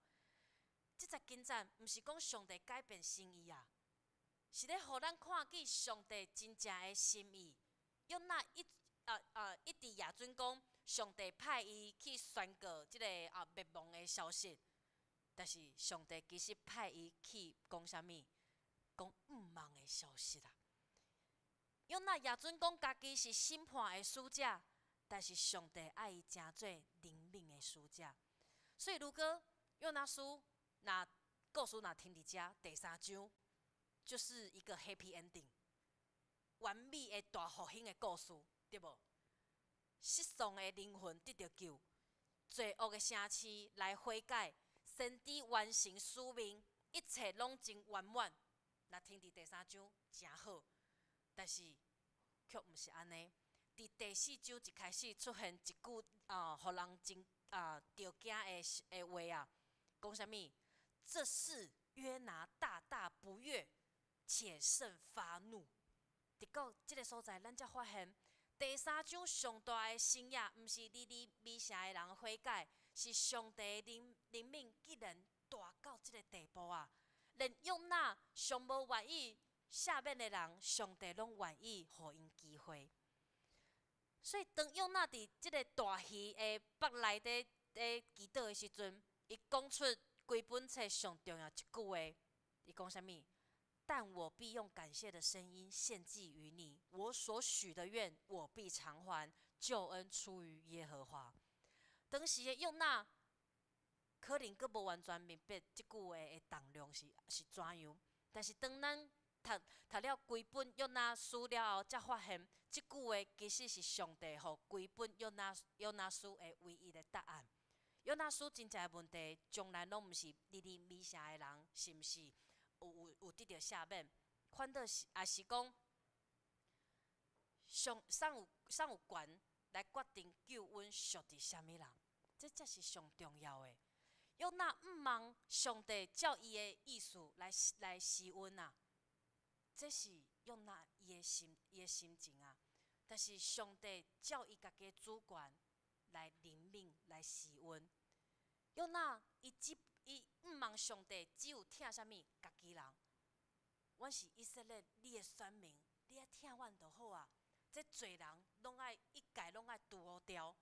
這節經節毋是講上帝改變心意啊，是咧予咱看見上帝真正的心意。約拿一直掠準講，上帝派伊去宣告這個滅亡的消息，但是上帝其實派伊去講啥物？講向望的消息啦。約拿掠準講家己是審判的使者，但是上帝愛伊成做憐憫的使者。所以如果約拿書若故事若停佇遮，第三章就是一個 happy ending，完美的大復興的故事，對無？失喪的靈魂得著救，罪惡的城市來悔改，先知完成使命，一切攏真圓滿。若停佇第三章誠好，但是卻毋是按呢。佇第四章一開始出現一句啊，予人真著驚的話啊，講啥物？這事約拿大大不悅，且甚發怒。佇到這个所在，咱才發現第三章上大的新野，毋是尼尼微城的人悔改，是上帝憐憫竟然大到這个地步啊！連約拿上無願意赦免的人，上帝攏願意予𪜶機會。所以當約拿佇這个大魚的腹內底咧祈禱的時陣，伊講出規本冊上重要一句話，伊講啥物？但我必用感謝的聲音獻祭於你，我所許的願，我必償還。救恩出於耶和華。當時的約拿可能閣無完全明白這句話的重量是怎樣，但是當咱讀了規本約拿書了後，才發現這句話其實是上帝予規本約拿書的唯一的答案。約拿書真正的問題，從來攏毋是尼尼微城的人是毋是有得著赦免，反倒是也是講上啥有權來決定救恩屬佇啥物人，這才是上重要的。約拿向望上帝照伊的意思來施恩啊，這是約拿伊的心情啊。但是上帝照伊家己的主權來憐憫、來施恩。約拿伊只伊毋問上帝，只有疼啥物？家己人。阮是以色列，你的選民，你愛疼阮就好啊。這罪人攏愛一概攏愛除掉，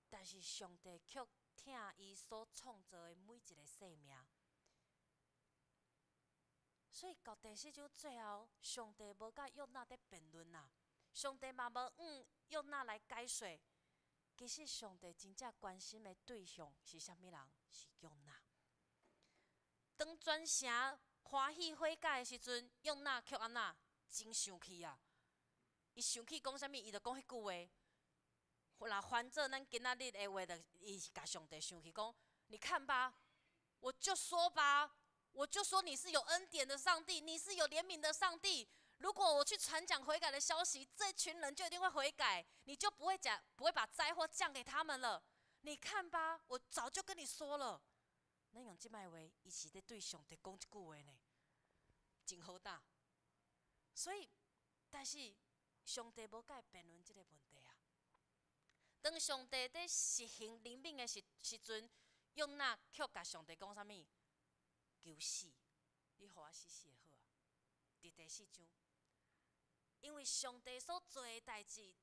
但是上帝卻疼伊所創造的每一个生命。所以到第四章最後，上帝無佮約拿佇辯論啊，上帝嘛無向約拿來解說。其實上帝真正關心的對象是啥物人？是約拿。當全城歡喜悔改的時陣，約拿卻按怎？真生氣啊！伊生氣講啥物？伊就講彼句話。若翻做咱今仔日的話，就伊是共上帝生氣講：你看吧，我就說吧，我就說你是有恩典的上帝，你是有憐憫的上帝。如果我去傳講悔改的消息，這群人就一定會悔改，你就不會講，不會把災禍降給他們了。你看吧，我早就跟你說了。咱用這擺話，伊是咧對上帝講這句話呢，真好膽。所以，但是上帝無共伊辯論這個問題啊。當上帝佇實行憐憫的時時陣，約拿卻共上帝講啥物？求死，你予我死死就好啊！佇第四章，因為上帝所做的代誌，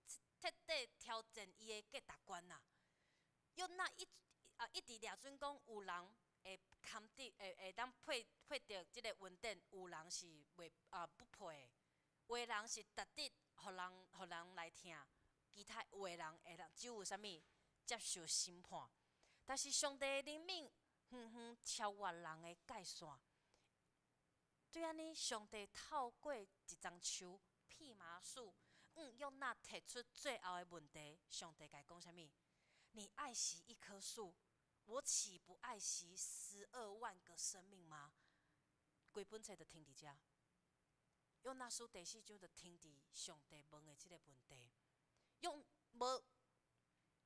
徹底挑戰伊的價值觀啊！約拿一啊一直掠準講有人會堪得會會當配配著這个恩典，有人是袂啊不配的，有的人是值得予人予人來疼，其他有的人會當只有啥物接受審判。但是上帝的憐憫遠遠超越人的界線。對按呢，上帝透過一叢樹蓖麻樹，向約拿提出最後的問題。上帝共伊講啥物？你愛惜一棵樹，我豈不愛惜12萬個生命嗎？規本冊就停佇遮。約拿書第四章就停佇上帝問的這个問題，用無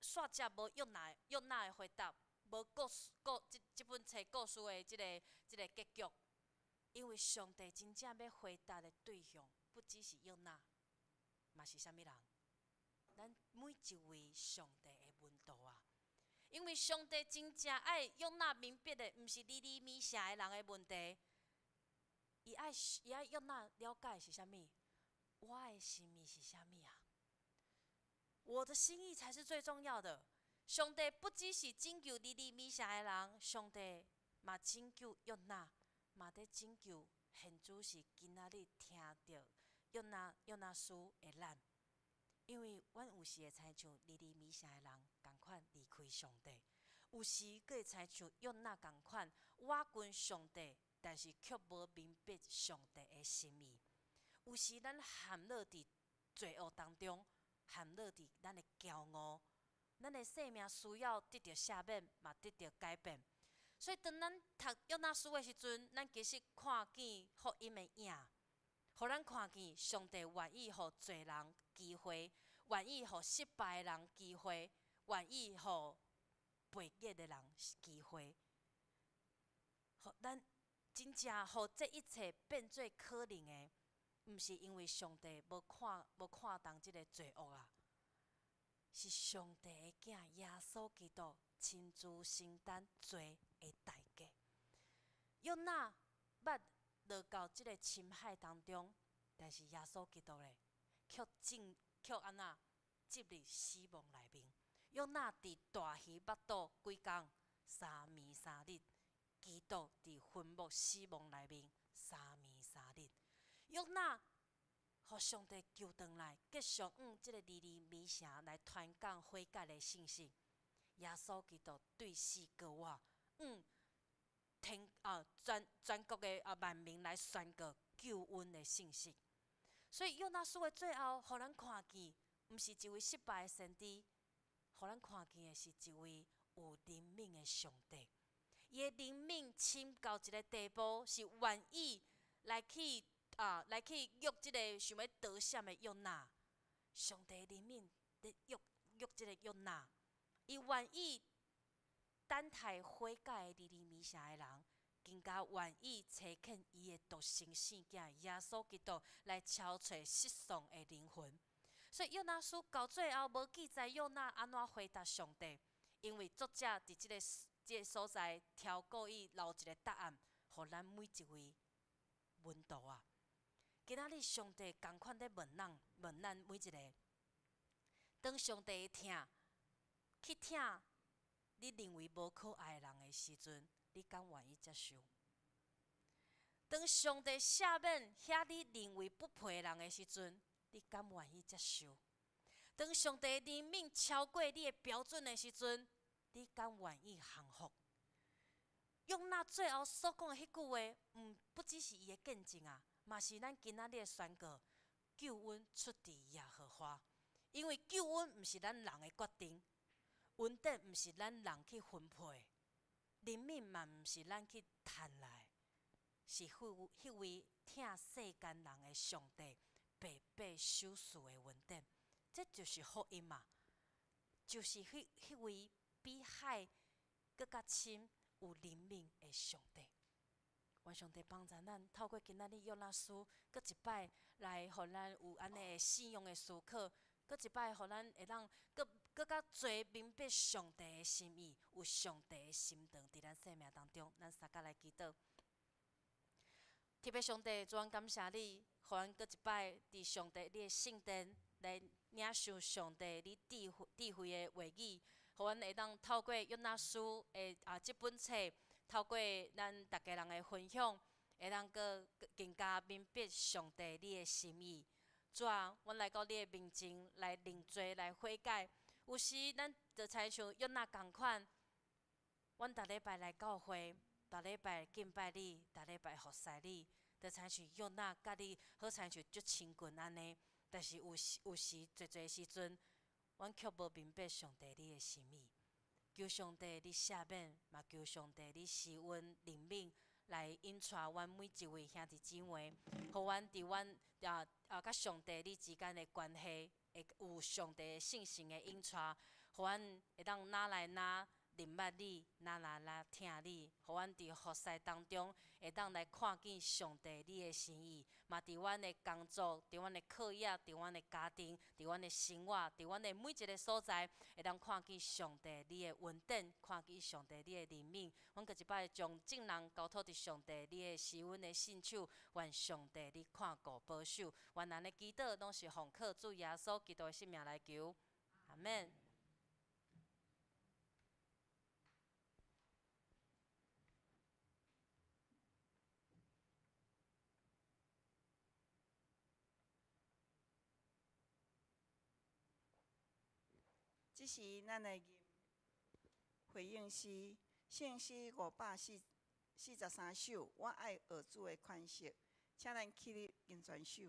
煞接無約拿約拿的回答，無故事故這這本冊故事的這个這个結局。因為上帝真正欲回答的對象，不只是約拿，嘛是啥物人？咱每一位上帝的門徒啊！因為上帝真正愛約拿明白的，毋是尼尼微城的人的問題，伊愛伊愛約拿了解是啥物？我的心意是啥物啊？我的心意才是最重要的。上帝不只是拯救尼尼微城的人，上帝嘛拯救約拿。嘛佇拯救，現主是今仔日聽著約拿約拿書的咱，因為阮有時會親像尼尼微城的人仝款離開上帝，有時閣會親像約拿仝款倚近上帝，但是卻無明白上帝的心意。有時咱陷落佇罪惡當中，陷落佇咱的驕傲，咱的生命需要得著赦免，嘛得著改變。所以，當咱讀約拿書的時陣，咱其實看見福音的影，予咱看見上帝願意予罪人機會，願意予失敗的人機會，願意予背逆的人機會，予咱真正予這一切變做可能的，毋是因為上帝無看無看重這个罪惡啊，是上帝的囝耶穌基督親自承擔罪的代價。約拿捌落到這个深海當中，但是耶穌基督咧，卻進卻按怎進入死亡內面。約拿佇大魚腹肚幾工？3暝3日。基督佇墳墓死亡內面3暝3日。約拿予上帝救轉來，繼續向這个尼尼微城來傳講悔改的信息。耶穌基督對死閣活，向天啊全全國的啊萬民來宣告救恩的信息。所以約拿書的最後，予咱看見，毋是一位失敗的先知，予咱看見的是一位有憐憫的上帝。伊的憐憫深到一个地步，是願意來去啊，來去約這个想欲逃閃的約拿。上帝憐憫咧約約這個約拿，伊願意等待悔改的尼尼微城的人，更加願意差遣伊的獨生聖子耶穌基督來召揣失喪的靈魂。所以约拿书到最後無記載約拿按怎回答上帝，因為作者佇這個所在挑故意留一個答案，予咱每一位門徒啊。今仔日上帝仝款咧問咱，問咱每一个。當上帝的疼去疼你認為無可愛的人的時陣，你敢願意接受？當上帝赦免遐你認為不配的人的時陣，你敢願意接受？當上帝憐憫超過你的標準的時陣，你敢願意降服？約拿最後所講的彼句話，毋不只是伊的見證啊，嘛是咱今仔日的宣告：救恩出佇耶和華，因為救恩毋是咱人的決定，恩典毋是咱人去分配，憐憫嘛毋是咱去趁來，是彼位疼世間人的上帝白白賞賜的恩典，這就是福音嘛，就是彼位比海閣較深有憐憫的上帝。願上帝幫助咱，透過今仔日約拿書，閣一擺來予咱有按呢的信仰的思考，閣一擺予咱會當閣閣較濟明白上帝的心意，有上帝的心腸佇咱生命當中。咱三甲來祈禱。天父上帝，主，阮感謝你，予阮閣一擺佇上帝你的聖殿來領受上帝你智慧智慧的話語，予阮會當透過約拿書的啊這本冊，透過咱逐家人的分享，會當閣更加明白上帝你的心意。主啊，阮來到你的面前來認罪、來悔改。有時咱就親像約拿仝款，阮逐禮拜來教會，逐禮拜敬拜你，逐禮拜服侍你，就親像約拿佮你好親像足親近按呢。但是有時有時濟濟時陣，阮卻無明白上帝你的心意。求上帝你赦免，嘛求上帝你施恩憐憫，來引帶阮每一位兄弟姊妹，予阮佇阮啊啊佮上帝你之間的關係，會有上帝聖神的引帶，予阮會當若來若認捌你，若來若疼你，予阮佇服侍當中會當來看見上帝你的心意，嘛佇阮的工作、佇阮的課業、佇阮的家庭、佇阮的生活、佇阮的每一个所在，會當看見上帝你的恩典，看見上帝你的憐憫。阮閣一擺將眾人交託佇上帝你的施恩的聖手，願上帝你看顧保守。願咱的祈禱攏是奉靠主耶穌基督的聖名來求，阿們。這時，咱來吟回應詩，聖詩543首，我愛學主的款式，請咱起立吟全首。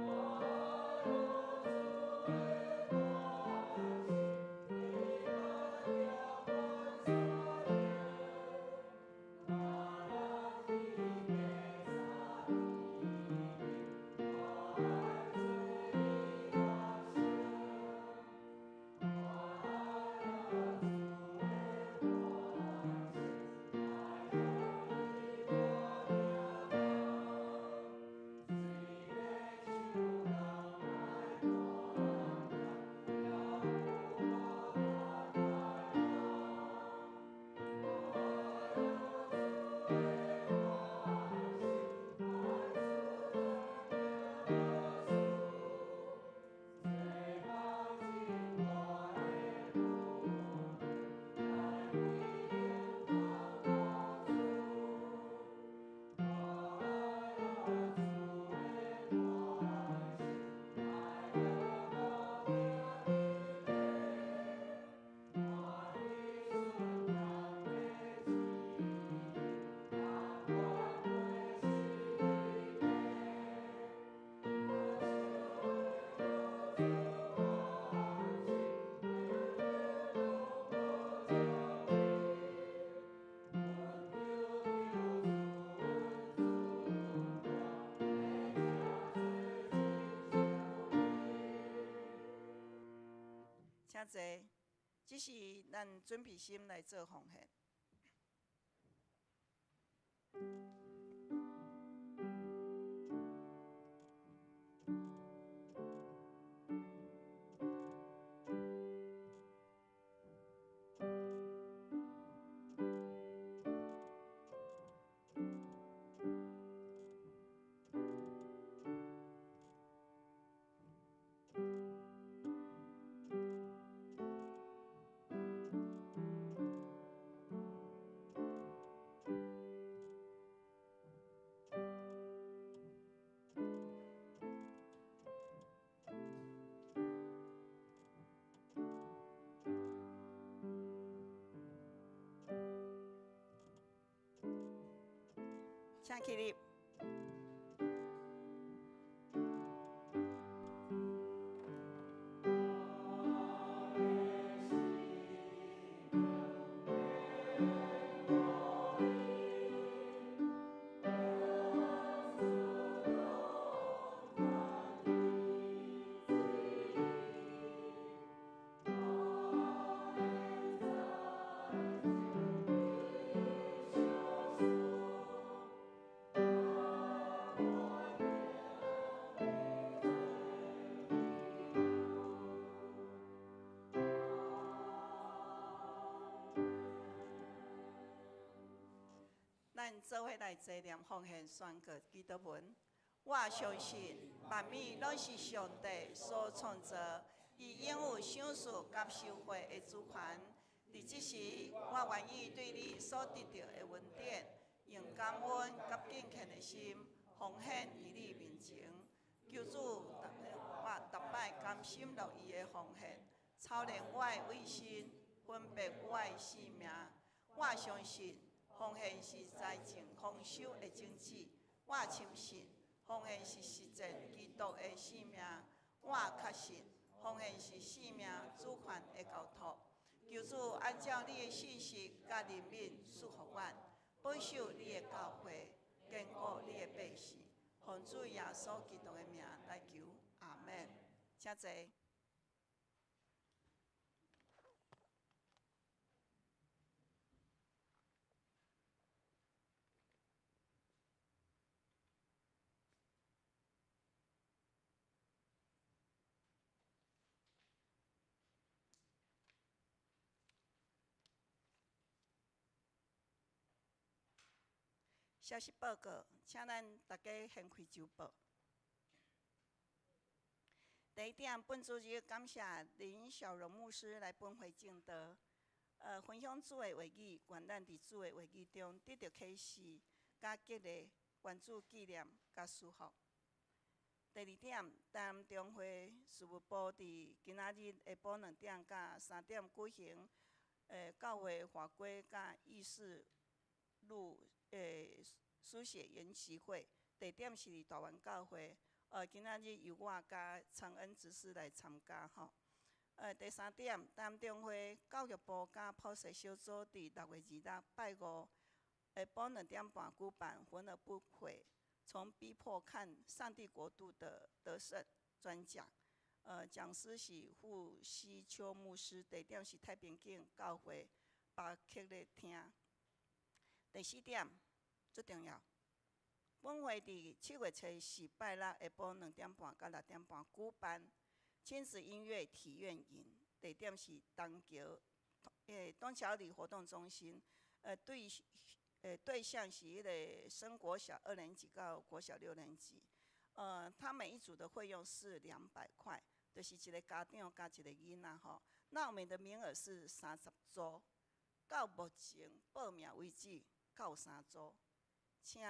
我請坐，這是咱準備心來做奉獻。請起立。咱做伙來齊念奉獻宣告祈禱文。我相信萬物攏是上帝所創造，伊擁有賞賜佮收賄的主權。佇這時，我願意對你所得著的恩典，用感恩佮敬虔的心奉獻佇你面前。求主，我逐擺甘心樂意的奉獻，操練我的委身，分別我的性命。我相信奉獻是財政豐收的種子。我深信奉獻是實踐基督的生命。我確信奉獻是生命主權的交託。求主按照你的信實佮憐憫賜予阮，保守你的教會，堅固你的百姓。奉主耶穌基督的名來求，阿們。請坐。消息報告，請咱大家掀開周報。第一點，本主日感謝林小榮牧師來本會證道，分享主的話語，願咱佇主的話語中得著啟示、佮激勵，願主紀念佮祝福。第二點，台南中會事務部佇今仔日下晡2點到3點舉行，教會法規佮議事錄書寫研習會，地點是佇大園教會。今仔日由我佮長恩執事來參加吼。第三點，台南中會教育部佮普世小組佇6月26拜五下晡2點半舉辦魂而不毀，從逼迫看上帝國度的得勝專講。講師是傅西秋牧師，地點是太平景教會巴克勒廳。第四點，最重要，本會佇7月初四拜六下晡2點半到6點半舉辦親子音樂體驗營，地點是東橋，東橋里活動中心。對象是彼个升國小2年級到國小6年級。他每一組的費用是200塊，就是一個家長加一個囡仔吼。那我們的名額是30組，到目前報名為止到3組，請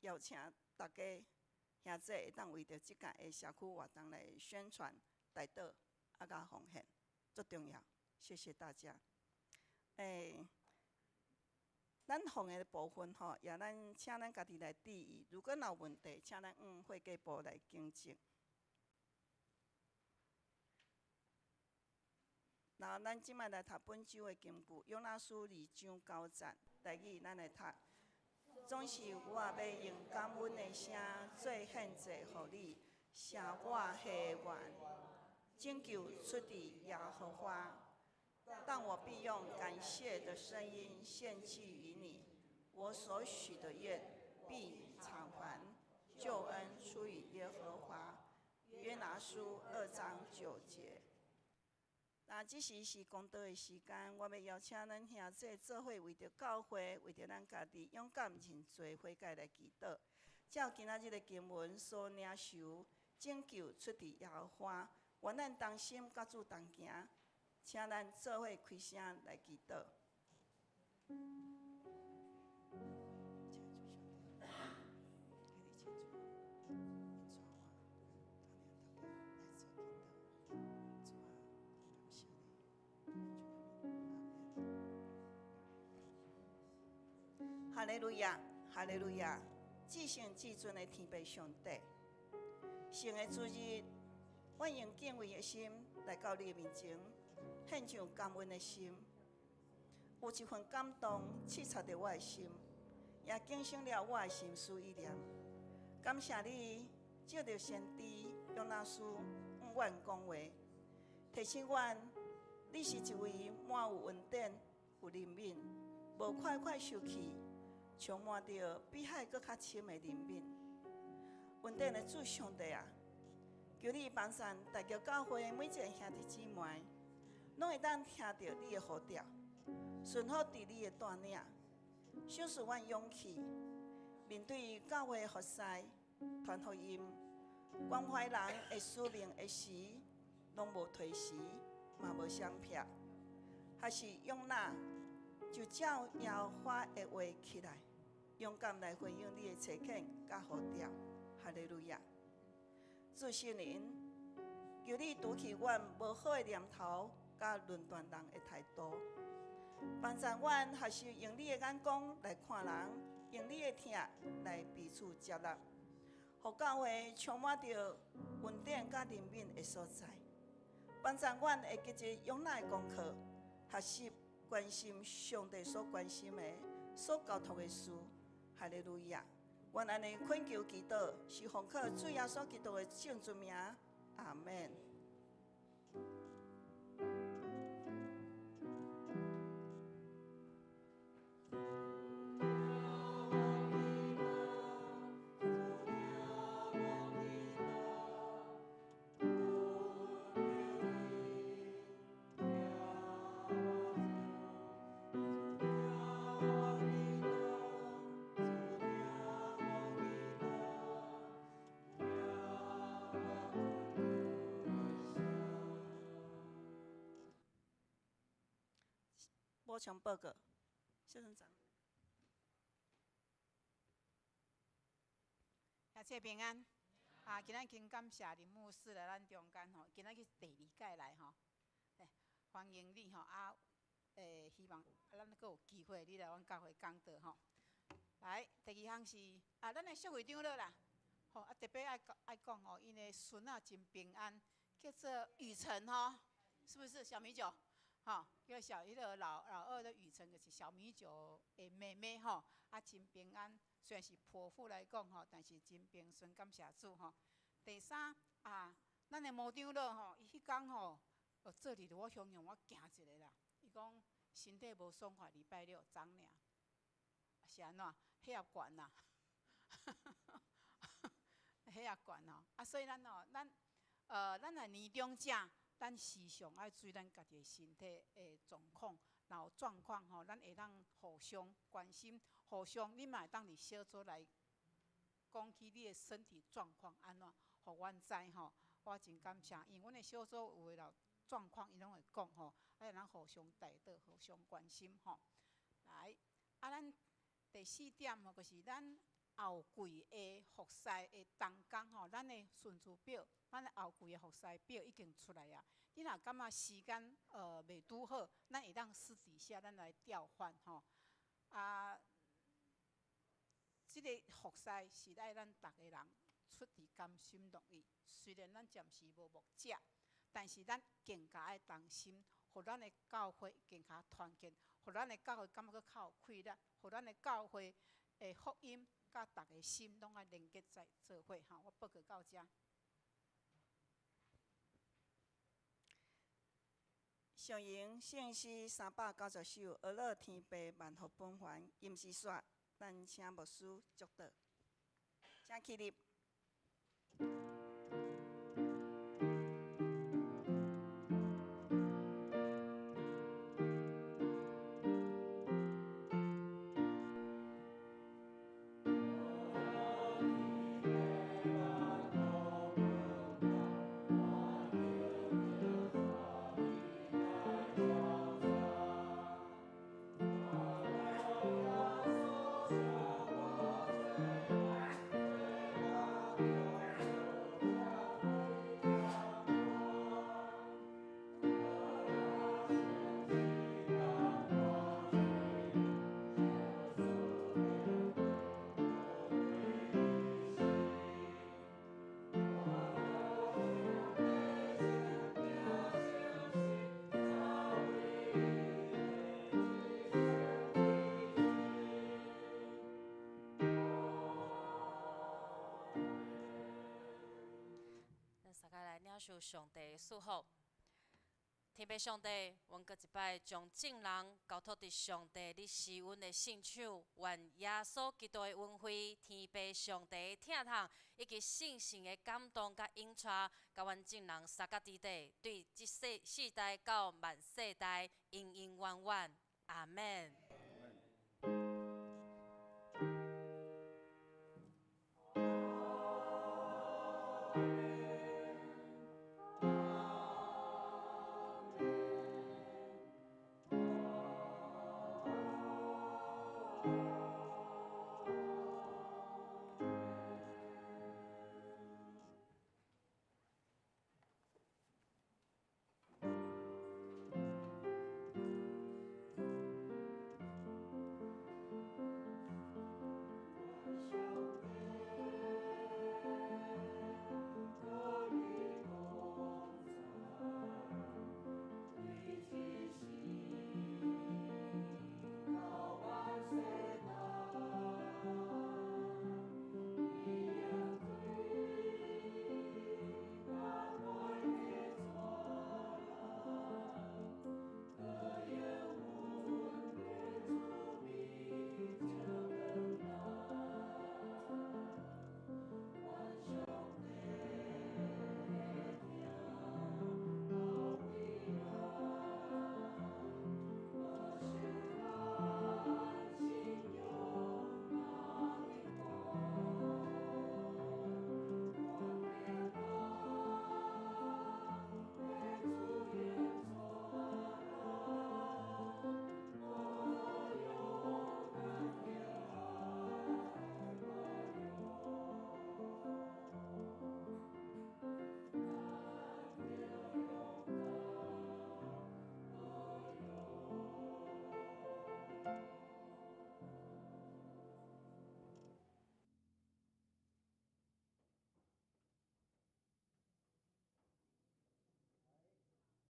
邀請大家兄姊會當為著這屆的社區活動來宣傳、代禱佮奉獻，足重要。謝謝大家。咱奉獻的部分吼，也咱請咱家己來注意。如果若有問題，請咱往會計部來更正。然後咱這擺來讀本週的金句，約拿書2章9節，台語咱來讀。總是我欲用感恩的聲做獻祭予你，謝我的願。拯救出佇耶和華。但我必用感謝的聲音獻祭於你，我所許的願必償還。救恩出於耶和華。約拿書2章9節。那這時是講道的時間，我欲邀請咱兄弟做伙為著教會，為著咱家己勇敢認罪悔改來祈禱。照今仔日的經文所領受，拯救出佇耶和華，願咱同心佮主同行，請咱做伙開聲來祈禱。哈利路亞，哈利路亞！至聖至尊的天父上帝，聖的主日，我用敬畏的心來到你的面前，獻上感恩的心。有一份感動刺插著我的心，也警醒了我的心思意念。感謝你，借著先知約拿書向阮講話，提醒阮，你是一位滿有恩典、有憐憫、無快快受氣、充滿著比海閣較深的憐憫。恩典的主上帝啊，求你幫贊大橋教會每一个兄弟姊妹，攏會當聽著你的呼召，順服佇你的帶領，賞賜阮勇氣，面對教會服侍、傳福音、關懷人的使命的時，攏無推辭，嘛無閃避，還是約拿就照耶和華的話起來，勇敢來回應你的差遣佮呼召。哈利路亞！主聖靈，求你除去阮無好的念頭佮論斷人的態度，幫助阮學習用你的眼光來看人，用你的疼來彼此接納，予教會充滿著恩典佮憐憫的所在。幫助阮會記得約拿的功課，學習關心上帝所關心的、所交託的事。哈利路亞！阮按呢懇求祈禱，是奉靠主耶穌基督的聖尊名。阿門。補充報告，謝院長。兄弟平安。啊，今仔真感謝林牧師來咱中間吼，今仔日第二屆來吼，歡迎你吼啊！希望啊，咱閣有機會你來阮教會講道吼。來，第二項是啊，咱的淑慧長老啦，吼啊，特別愛講愛講吼，𪜶的孫仔真平安，叫做雨辰吼，是不是小米酒？吼，叫小彼个老老二的雨辰，就是小米酒的妹妹吼，啊真平安，雖然是剖腹來講吼，但是真平順，感謝主吼。第三啊，咱的毛長老吼，伊彼工吼，做佇我鄉下，我驚一下啦。伊講身體無爽快，禮拜六昨爾，是按怎？血壓懸啦，血壓懸吼。啊，所以咱吼，咱咱若年長者。咱時常愛注意咱家己的身體的狀況，若有狀況吼，咱會當互相關心，互相你嘛會當佇小組來講起你的身體狀況按怎，予阮知吼。我真感謝，因為阮的小組有的有狀況，伊攏會講吼，啊，咱互相代禱，互相關心吼。來，啊，咱第四點吼，就是咱後季的服侍的同工吼，咱的順序表，咱的後季的服侍表已經出來啊。你若感覺時間袂拄好，咱會當私底下咱來調換吼。啊，這个服侍是愛咱逐个人出自甘心樂意。雖然咱暫時無牧者，但是咱更加愛同心，予咱的教會更加團結，予咱的教會感覺閣較有氣力，予咱的教會的福音佮逐个心攏愛連結在做伙吼。我報告到遮。上詠聖詩390首，呵咾天父萬福本凡，伊毋是煞，咱請牧師祝禱，請起立。咱三个來領受上帝的祝福。天父上帝，阮閣一擺將眾人交託佇上帝你施恩的聖手，願耶穌基督的恩惠、天父上帝的疼痛，以及聖神的感動佮引帶，共阮眾人相佮佇底，對這世世代到萬世代，永永遠遠。阿們。